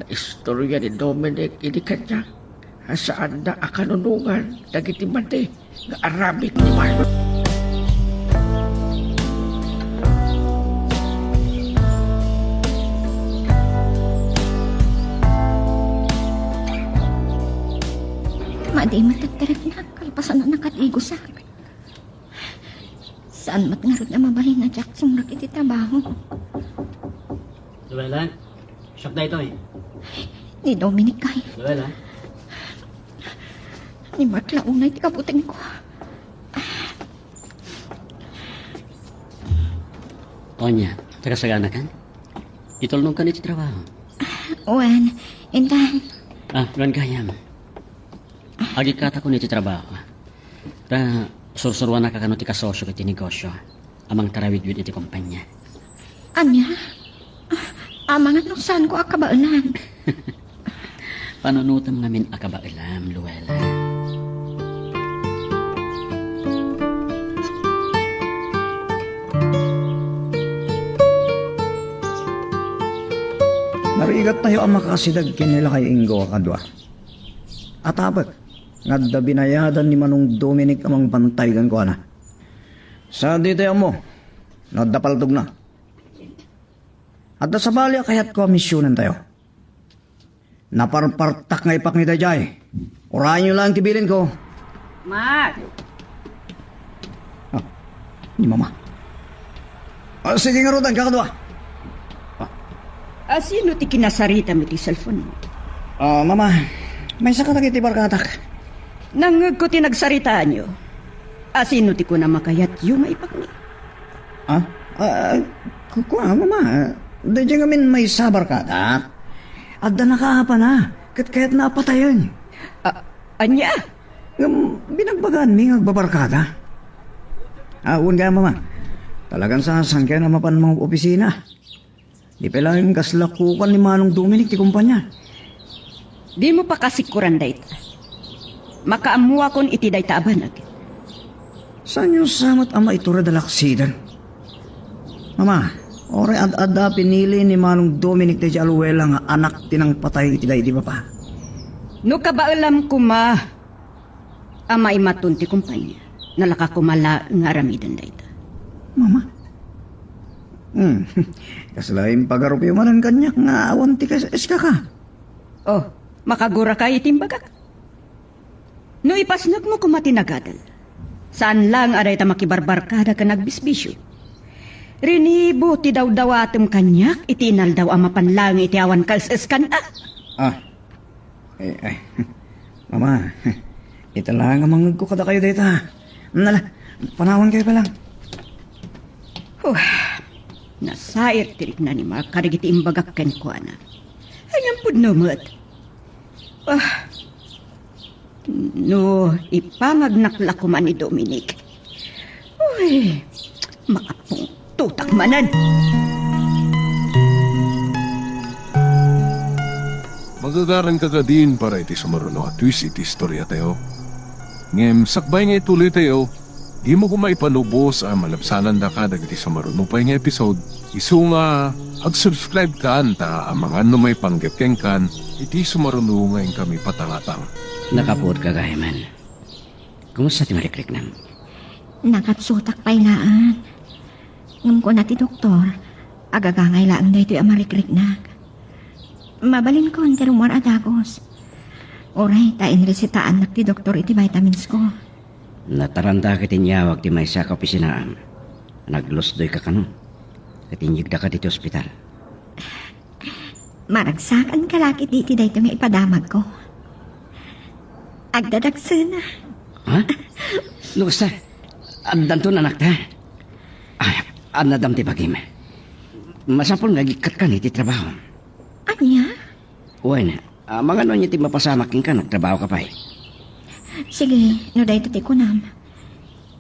naistorya ni Dominic idi kaniak a saanda a kanunongan dagiti madi nga aramid ni Mark. Madi met ti agtarigna, kalpasan a nakatigosak. Saan met ngarud a mabalin a diak sumrek iti trabaho? Luella, siak daytoy. Ni Dominic kay. Luella. Ni Mark la unay ti kabutengko. Ania, nakasaganakan? Itulnogkan iti trabaho. Wen, intan. Ah, wen gayam. Agikkatakon iti trabaho. Ta, sursuruanaka kano ti kasosio iti negosio. A mangtarawidwid iti kompania. Ania? Ah, amangan no saanko a kabaelan. Panunotem ngamin a kabaelam, Luella. Narigat tayo a makasideg ken ni Lakay Ingo a kadua. Atabek, nga adda binayadan ni Manong Dominic a mangbantay kenkuana. Sa ditoy ammo, no adda paltogna. Adda sabali a kayatko a misionentayo. Naparpartak nga ipakni daydiay. Urayenyo laeng ti bilinko. Mark! Ah, ni Mama. Ah, sige ngaruden, kakadua. Ah. Ah, sino ti kinasaritam iti cellphone mo? Ah, Mama, maysa kadagiti barkadak. Nangngegko ti nagsaritaanyo. Ah, sino ti kunam a kayatyo nga ipakni? Ah? Ah, ku-, kua, Mama, daydiay ngamin maysa barkadak. Adda nakaapana, ket kayatna a patayen. Ah, ania? Ngem binagbagaanmi nga agbabarkada. Ah, wen gayam, Mama. Talagan sasangken a mapan mangopisina. Di pay laeng kasla kukan ni Manong Dominic ti kumpania. Dimo pakasikkuran dayta. Makaammoakon iti dayta a banag. Saanyo sa met a maitured a laksiden? Mama, uray ad-adda a pinili ni Manong Dominic daydiay a Luella nga anak ti nangpatay iti daydi papa. No kabaelam koma a maimaton ti kumpania, nalaka koma laeng nga aramiden dayta. Mama? Hmm. Kasla impagarupyo manen kaniak nga awan ti kas-, iskaka? Oh, makaguraka iti imbagak? No ipasnekmo koma ti nagadal, saan laeng a dayta makibarbarkada ken agbisbisio. Rinibo ti dawdawatem kaniak iti inaldaw a mapan laeng iti awan kaes-eskan a. Ah. Eh, eh. Mama, ita laeng a mangngegko kadakayo dayta. Nala, panawankayo pa lang. Huh. Nasair ti rikna ni Mark kadagiti imbagak kenkuana. Anian pudno met? Ah, no ipangagnak la koma ni Dominic, uy, makapungtotak manen. Magagaranka kadin para iti sumaruno a twist iti istoriatayo. Ngem sakbay nga ituloytayo, dimo koma ipanubos a malabsanandaka dagiti sumaruno pay nga episode, isu nga agsubscribe kan ta amangan no maipanggep kenkan iti sumaruno nga inkami patangatang. Nakapuot gagayamen. Kumusta ti marikriknam? Nakapsutak pay ngaan. Ngem kuna ti doktor, agagangay laeng daytoy a marikriknak. Mabalinkon ti rummuar a dagus. Uray ta inresitaannak ti doktor iti vitamins ko. Natarandak iti inyawag ti maysa a kaopisinaam. Naglusdoyka kano, ket inyegdaka ditoy ospital. Maragsakanka la ketdi iti daytoy nga ipadamagko. Agdadagsena. Ha? No kasta, addanton anakta? Ah, annadam ti bagim. Masapul nga agikkatkan iti trabaho. Ania? Wen, ah, amangan no ania ti mapasamak kenka no agtrabahoka pay. Sige, no dayta ti kunam.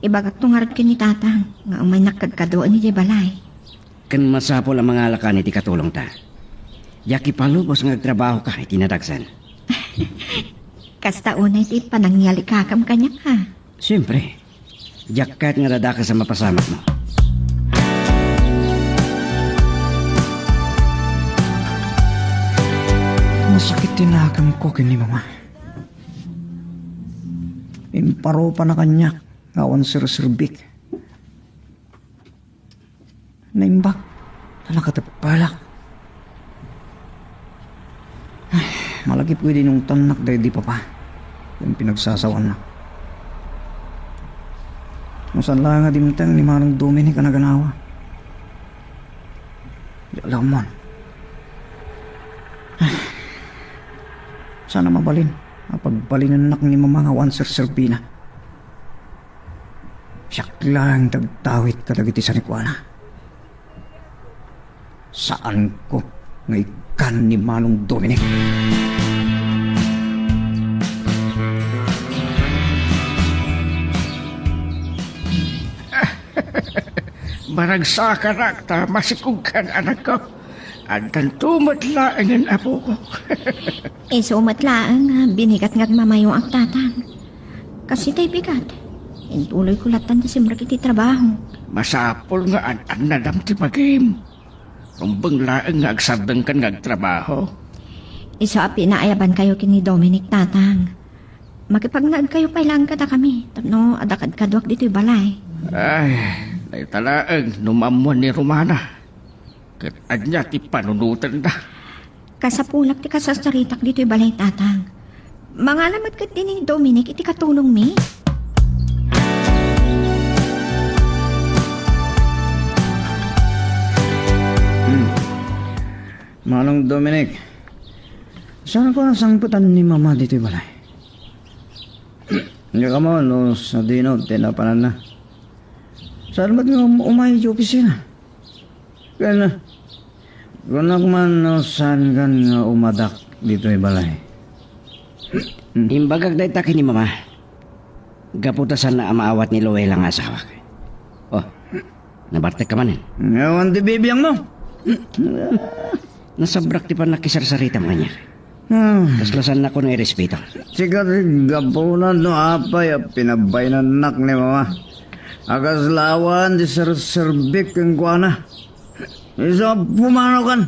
Ibagakto ngarud ken ni Tatang nga umaynak kadkaduaen idiay balay. Ken masapul a mangalakan iti katulongta. Diak ipalubos nga agtrabahoka iti nadagsen. Kasta unay ti panangyalikakem kaniak, ha? Siempre. Diak kayat nga dadakes a mapasamakmo. Masakit ti nakemko ken ni Mama. Imparupana kaniak nga awan serserbik. Naimbag ta nakateppelak. Ay, malagip ko idi inungtannak daydi papa ken pinagsasawaannak. No saan la nga dimteng ni Manong Dominic a naganawa. Di alamon. Ay, saan a mabalin Napagbalinennak ni Mama nga awan serserbina. Siak laeng ti agtawid kadagiti sanikuana. Saanko nga ikkan ni Manong Dominic. Maragsakanak ta masikogkan, anakko. Addanto met laengen apokok. Isu met laeng nga binigat nga agmamayoak, Tatang. Kas itay bigat, intuloyko lattan ti simrek iti trabaho. Masapul nga an-annadam ti bagim. Rumbeng laeng nga agsardengkan nga agtrabaho. Isu a pinaayabankayo ken ni Dominic, Tatang. Makipagnaedkayo pay laeng kadakami tapno adda kadkaduak ditoy balay. Ay, dayta laeng no maammoan ni Romana. Ket ania ti panunotenda? Kasapulak ti kasarsaritak ditoy balay, Tatang. Mangala met ketdi ni Dominic iti katulongmi. Hmm. Manong Dominic, saanko nasangpetan ni Mama ditoy balay? Diak ammo no sadino ti napananna. Saan met nga um-, umay iti opisina? Ken, kunak man no saankan nga umadak ditoy balay. Imbagak dayta ken ni Mama. Gapu ta saanna a maawat ni Luella nga asawak. Oh, nabartekka manen. Awan ti bibiangmo. Nasabrak ti pannakisarsaritamo kaniak. Hmm. Kasla saannakon nga irespeto. Sika ti gapuna no apay a pinabainannak ni Mama. A kasla awan ti serserbik kenkuana. Isu a pumanaw kan.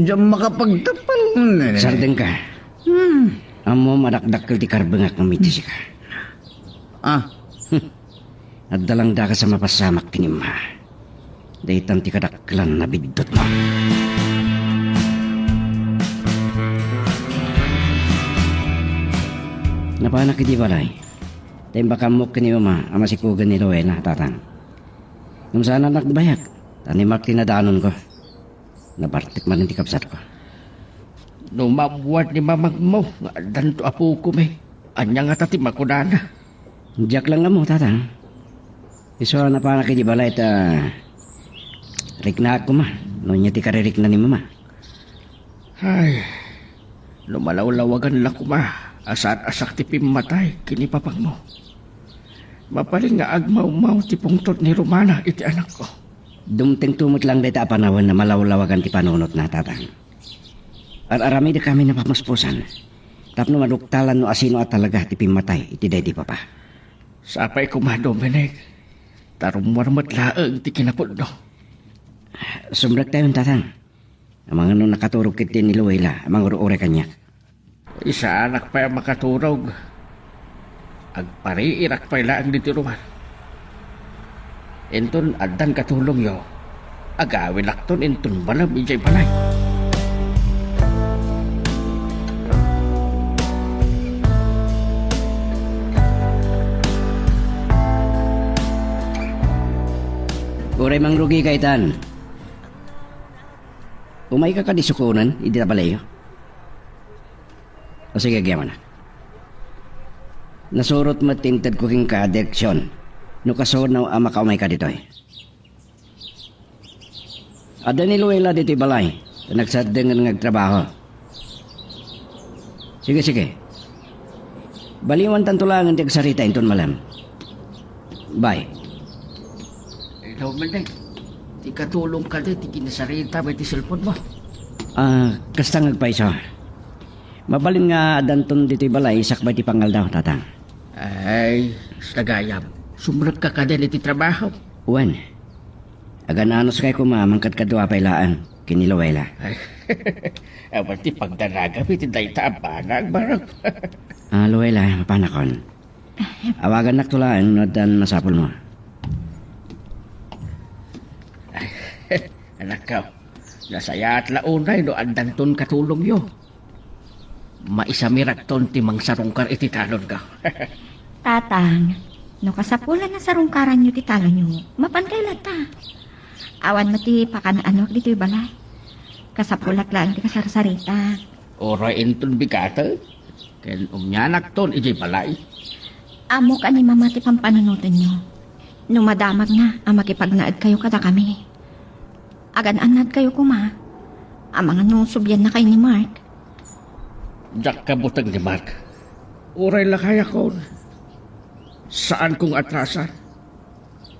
Diak makapagtapal, eh. Sardengka. Hmm. Ammom a dakdakkel ti karbengak ngem iti sika. Ah. Adda lang dakas a mapasamak ken ni Mama. Daytan ti kadakkelan a biddutmo. Napanak iti balay. Ta imbakammok ken ni Mama a masikogen ni Luella, Tatang. Ngem saan a nagbayag, ta ni Mark ti nadanonko. Nabartek manen ti kabsatko. No maammuan ni mamangmo nga addanto a pukom, eh, ania ngata ti makunana? Diak lang ammo, Tatang. Isu a napanak iti balay ta riknaak koma no ania ti karirikna ni Mama. Ay, no malawlawagan la koma a saan a sakti pimmatay ken ni papangmo. Mabalin nga agmawmaw ti pungtot ni Romana iti anakko. Dumtengto met lang dayta a panawen a malawlawagan ti panunotna, Tatang. Ar-aramidekami a pamuspusan tapno maduktalan no asino a talaga ti pimmatay iti daydi papa. Sapay koma, Dominic, ta rummuar met laeng ti kinapudno. Sumrektayon, Tatang. Amangan no nakaturog ketdi ni Luella a mangur-uray kaniak. Saanak pay a makaturog. Agpariirak pay laeng ditoy rumar. Inton addan katulongyo, agawilakton inton malem idiay balay. Uray mangrugika itan. Umayka kadi sukonen idi ta balayyo? O sige, agyamanak. Nasurot met ti intedko kenka a direksion no kasano a makaumayka ditoy. Adda ni Luella ditoy balay, ta nagsaddengen nga agtrabaho. Sige, sige. Baliwantanto laengen ti agsarita inton malem. Bye. Hello, Mendez. Ti katulong kadi ti kinasarita mo iti cellphone mo? Ah, kasta nga agpayso. Mabalin nga addanton ditoy balay sakbay ti pangaldaw, Tatang. Ay, sagayam. Sumrekka kadi iti trabaho? Wen. Agan-anuskay koma, mangkadkadua pay laeng ken ni Luella. Ay, awan ti pagdanagam iti dayta a banag, Barok. Ah, Luella, mapanakon. Awagannakto laeng no addan masapulmo. Ay, anakko, nasayaat la unay no addanton katulongyo. Maisamirakton ti mangsarungkar iti talonko. Tatang, no kasapulan a sarungkaranyo ti talonyo, mapankay latta. Awan met ti pakan-anoak ditoy balay. Kasapulak laeng ti kasarsarita. Uray inton bigaten. Ken umianakton idiay balay. Ammok a ni Mama ti pampanunotenyo. No madamagna a makipagnaedkayo kadakami, agan-annadkayo koma. Amangan no subliannakay ni Mark. Diak kabuteng ni Mark. Uray lakayakon. Saanko nga atrasan.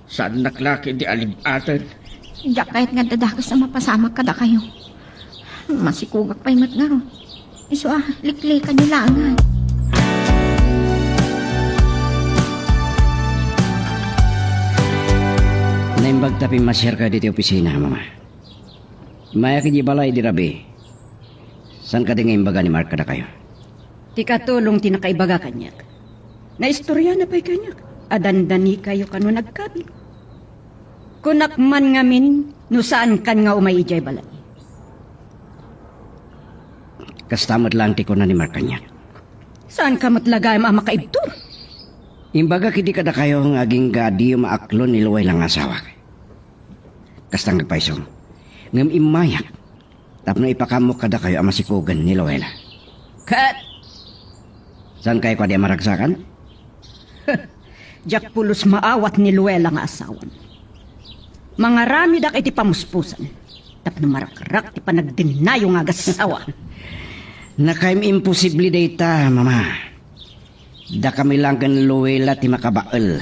Saannak la ketdi a lib-aten. Diak kayat nga adda dakes a mapasamak kadakayo. Masikogak pay met ngarud. Isu a, liklikan ni langan. Naimbag ta pimmasiarka ditoy opisina, Mama. Immayak idiay balay idi rabii. Saan kadi nga imbaga ni Mark kadakayo? Ti katulong ti nakaibaga kaniak. Naistoriana pay kaniak a dandanikayo kano nagkabil. Kunak man ngamin no saankan nga umay idiay balay. Kasta met laeng ti kuna ni Mark kaniak. Saanka met la gayam a makaibtur? Imbagak idi kadakayo nga agingga a diyo maaklon ni Luella nga asawak. Kasta nga agpayso. Ngem immayak tapno ipakaammo kadakayo a masikogen ni Luella. Ket saankayo kadi a maragsakan? Diak pulos maawat ni Luella nga asawam. Mangaramidak iti pamuspusan tapno marakrak ti panagdennayo nga agassawa. Nakaim-imposible dayta, Mama. Dakami laeng ken Luella ti makabael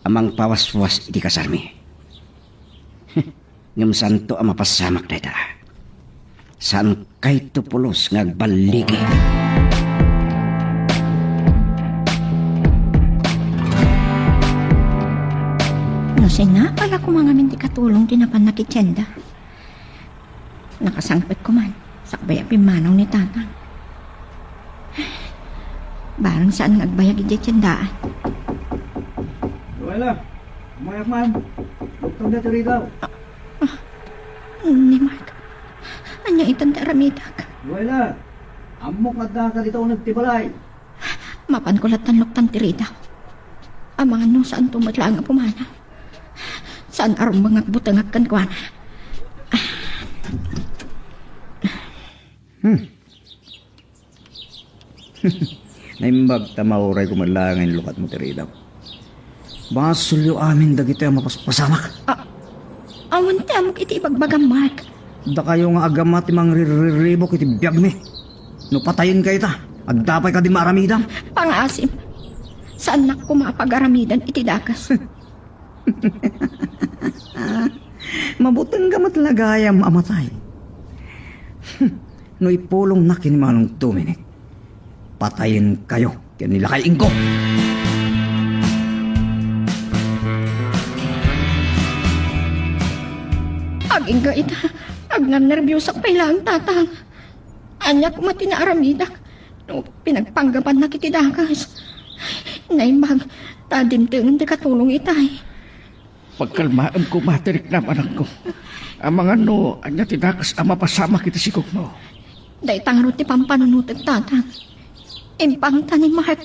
a mangpawaswas iti kasarmi. Ngem saanto a mapasamak dayta. Saankayto pulos nga agballigi. No sinapal a koma ngamin ti katulong ti napan nakitienda. Nakasangpet koman, sakbay a pimmanaw ni Tatang. Barang saan nga agbayag idiay tiendaan. Luella, ummayak man. Luktanka ti ridaw. Ah, ni Mark, ania itan ti aramidak? Luella, ammok nga addaka dita uneg ti balay. Mapanko lattan luktan ti ridaw. Amangan no saanto met laeng a pumanaw. Saan a rumbeng nga agbutengak kenkuana. Hmm. Naimbag ta mauray ko met laeng nga inlukatmo ti ridaw. Basolyo amin dagitoy a mapaspasamak. A-, awan ti ammok iti ibagbagam, Mark. Dakayo nga agama ti mangrirriribok iti biagmi. No patayenkayo ta, adda pay kadi maaramidam? Pangaasim. Saannak koma a pagaramidan iti dakes. Mabutengka met la gayam a matay. No ipulongnak ken ni Manong Dominic, patayenkayo ken ni Lakay Ingo. Agingga ita, agnannerbiusak pay laeng, Tatang. Ania koma ti naaramidak no pinagpanggapannak iti dakes? Naimbag ta dimtengen ti katulong itay. Pagkalmaem koma ti riknam, anakko. Amangan no ania ti dakes a mapasamak iti sikogmo. Dayta ngarud ti pampanunotek, Tatang. Impangta ni Mark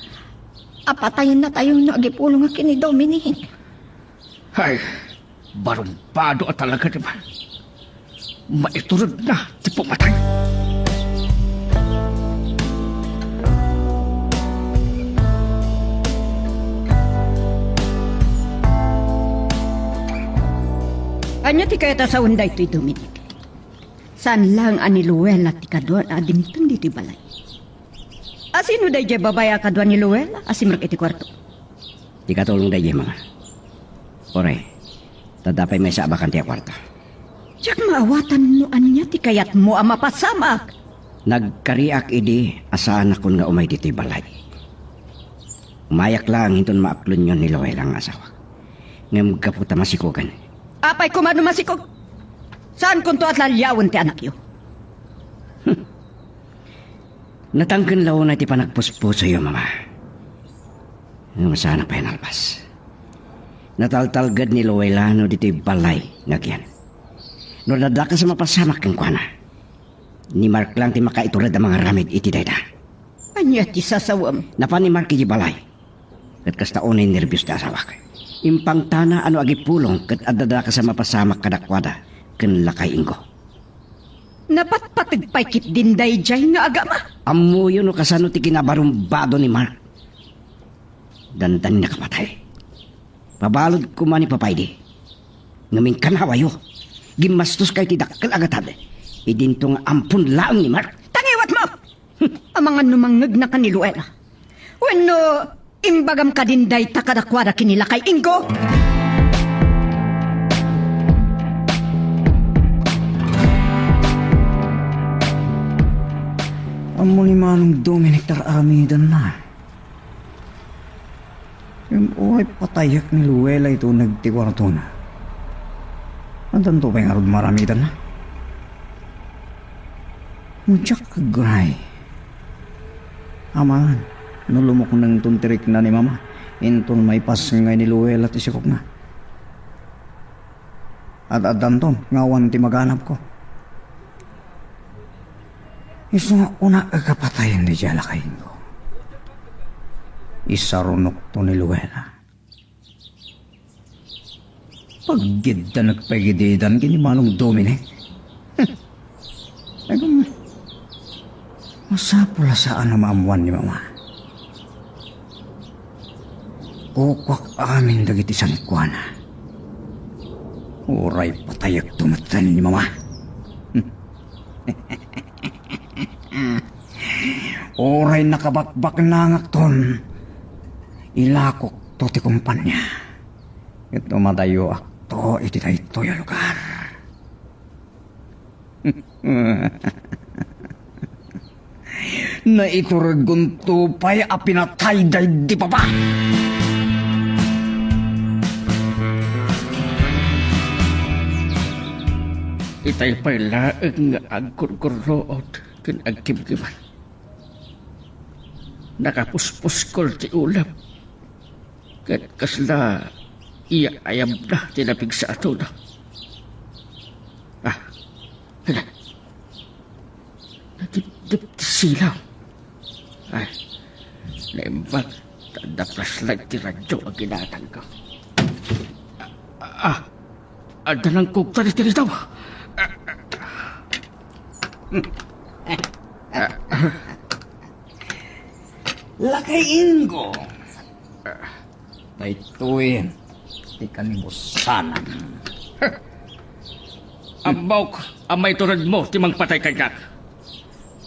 a patayennatayo no agipulongak ken ni Dominic. Hay, barumbado a talaga ni Mark. Maituredna ti pumatay. Ania ti kayat a sawen daytoy, Dominic? Saan laeng a ni Luella ti kaduana a dimteng ditoy balay. A sino daydiay babai a kadua ni Luella a simrek iti kuarto? Ti katulong daydiay, Mama. Uray, ta adda pay maysa a bakante a kuarto. Diak maawatan no ania ti kayatmo a mapasamak. Nagkariak idi a saanakon nga umay ditoy balay. Umayak laeng inton maaklonyon ni Luella nga asawak. Ngem gapu ta masikogan. Apay koma no masikog? Saankonto a talliawen ti anakyo. Natangken la unay ti panagpuspusoyo, Mama. Ngem saanak pay a nalpas. Nataltalged ni Luella no ditoy balay nga agian. No adda dakes a mapasamak kenkuana, ni Mark lang ti makaitured a mangaramid iti dayta. Ania ti sasawem? Napan ni Mark idiay balay. Ket kasta unay nerbios ti asawak. Impangtana a no agipulong ket adda dakes a mapasamak kadakuada ken Lakay Ingo. Napatpateg pay ketdin daydiay nga agama. Ammoyo no kasano ti kinabarumbado ni Mark. Dandani nakapatay. Pabalud koma ni Papa idi. Ngem inkanawayo, gimmastoskay ti dakkel a gatad. Idinto nga ampon laeng ni Mark. Tangiwatmo! Amangan no mangngegnaka ni Luella. Wenno, imbagam kadin dayta kadakuada ken ni Lakay Ingo? Ammo ni Manong Dominic ti ar-aramidenna. Ngem uray patayek ni Luella iti uneg ti kuartona. Addanto pay ngarud maaramidenna? Diak aggray. Amangan, no lumuknengton ti rikna ni Mama, inton maipasngay ni Luella ti sikupna. Ad-addanton nga awan ti maganabko. Isu nga unak a kapatayen daydiay a lakayenko. Isarunokto ni Luella. Paggiddanek pay idi idan ken ni Manong Dominic. Agam, masapul a saan a maammuan ni Mama. Kukuak amin dagiti sanikuana. Uray patayekto metten ni Mama. Uray nakabakbaknangakton, ilakokto ti kumpania. Ket madayoakto iti daytoy a lugar. Naituredkonto pay a pinatay daydi papa. Itay pay laeng nga agkurkurruot ken agkimkiman. Nakapuspuskol ti ulep. Ket kasla iyaayabda ti napigsa a tono. Ah, hala. Nadipdip ti silaw. Ay, naimbag ta adda flashlight ti radyo a ginatangko. Ah, adda nangkugta ditoy. Lakay Ingo. Daytoy ti kanibusanam. Ammok a maituredmo ti mangpatay kaniak.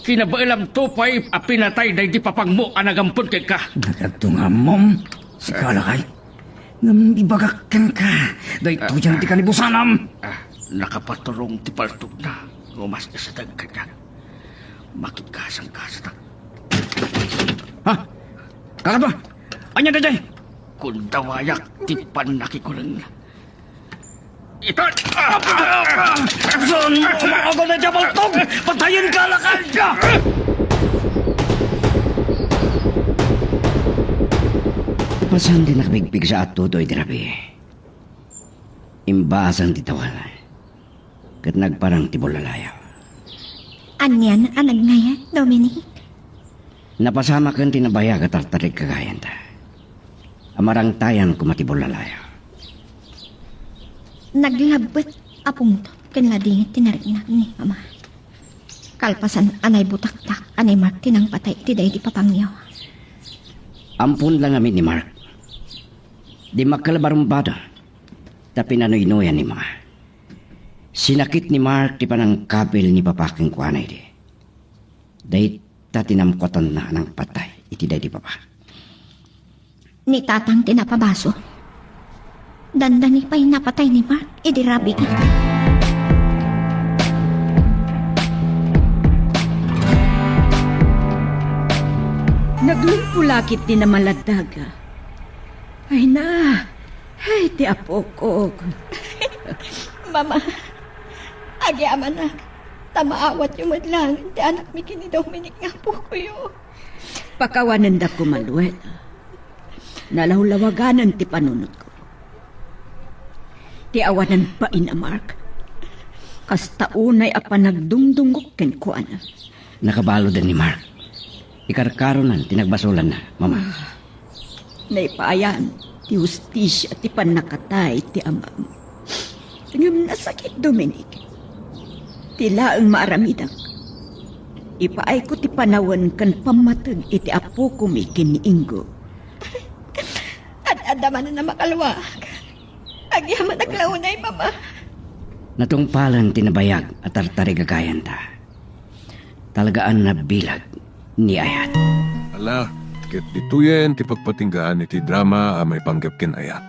Kinabaelamto pay a pinatay daydi papangmo a nagampon kenka. Nagadu nga ammom, sika, lakay. Ngem ibagak kenka, daytoyen ti kanibusanam. Ah, nakapaturong ti paltogna. Umas-usadeg kaniak. Makikasan-kasatak. Ha? Kakadwa? Ania daydiay? Kundawayak ti pannakikuleng. Ita! Saan mo umaga na dyan, baltog? Patayin ka, lakay! Pasan ti nakapigpigsa a tutoy ti rabii. Imbasan ti tawal. Ket nagparang ti bulalayaw. Anian a nagngayat, Dominic? Napasamaken ti nabayag a tartarig kagayanta. A marangtayan koma ti bulalayaw. Naglabbet a pungtot ken nadingit ti narikna ni Mama. Kalpasan a naibutaktak a ni Mark ti nangpatay iti daydi papangyo. Ampon la ngamin ni Mark. Dimmakkel a barumbado ta pinanuynoyan ni Mama. Sinakit ni Mark ti panangkabil ni Papa kenkuana idi. Dayta ti namkuatanna a nangpatay iti daydi Papa. Ni Tatang ti napabasol. Dandani pay napatay ni Mark idi rabii. Naglumpo la ketdi ti namaladdaga. Ay na, ay, ti apokok. Mama, agyamanak, ta maawatyo met laeng ti anakmi ken ni Dominic nga apokoyo. Pakawanenda koma, Luella. Nalawlawaganen ti panunotko. Ti awanan bain a Mark. Kasta unay a panagdungdungok kenkuana. Nakabaluden ni Mark. Ikarkaronan ti nagbasolanna, Mama. Ah, naipayan ti hustisia ti pannakatay ti amam. Ngem nasakit, Dominic. Ti laeng maaramidek. Ipaayko ti panawen ken pammateg iti apokom ken ni Ingo. Ad-adda manen a makalwaak. Agyamanak la unay, Mama. Natungpalen ti nabayag a tartarigagayanta. Talagaan a nabilag ni Ayat. Ala, ket ditoyen ti pagpatinggaan iti drama a maipanggep ken Ayat.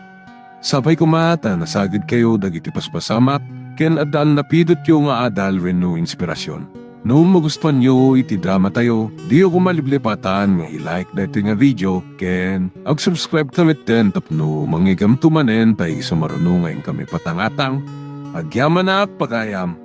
Sapay koma ta nasagidkayo dagiti paspasamak ken addan napidotyo nga adal wenno inspirasyon. No magustuanyo iti dramatayo, diyo koma liplipatan nga i-like daytoy nga video ken ag-subscribe ka metten tapno mangngeggamto manen ta isu maruno nga inkami patangatang. Agyamanak pagayam.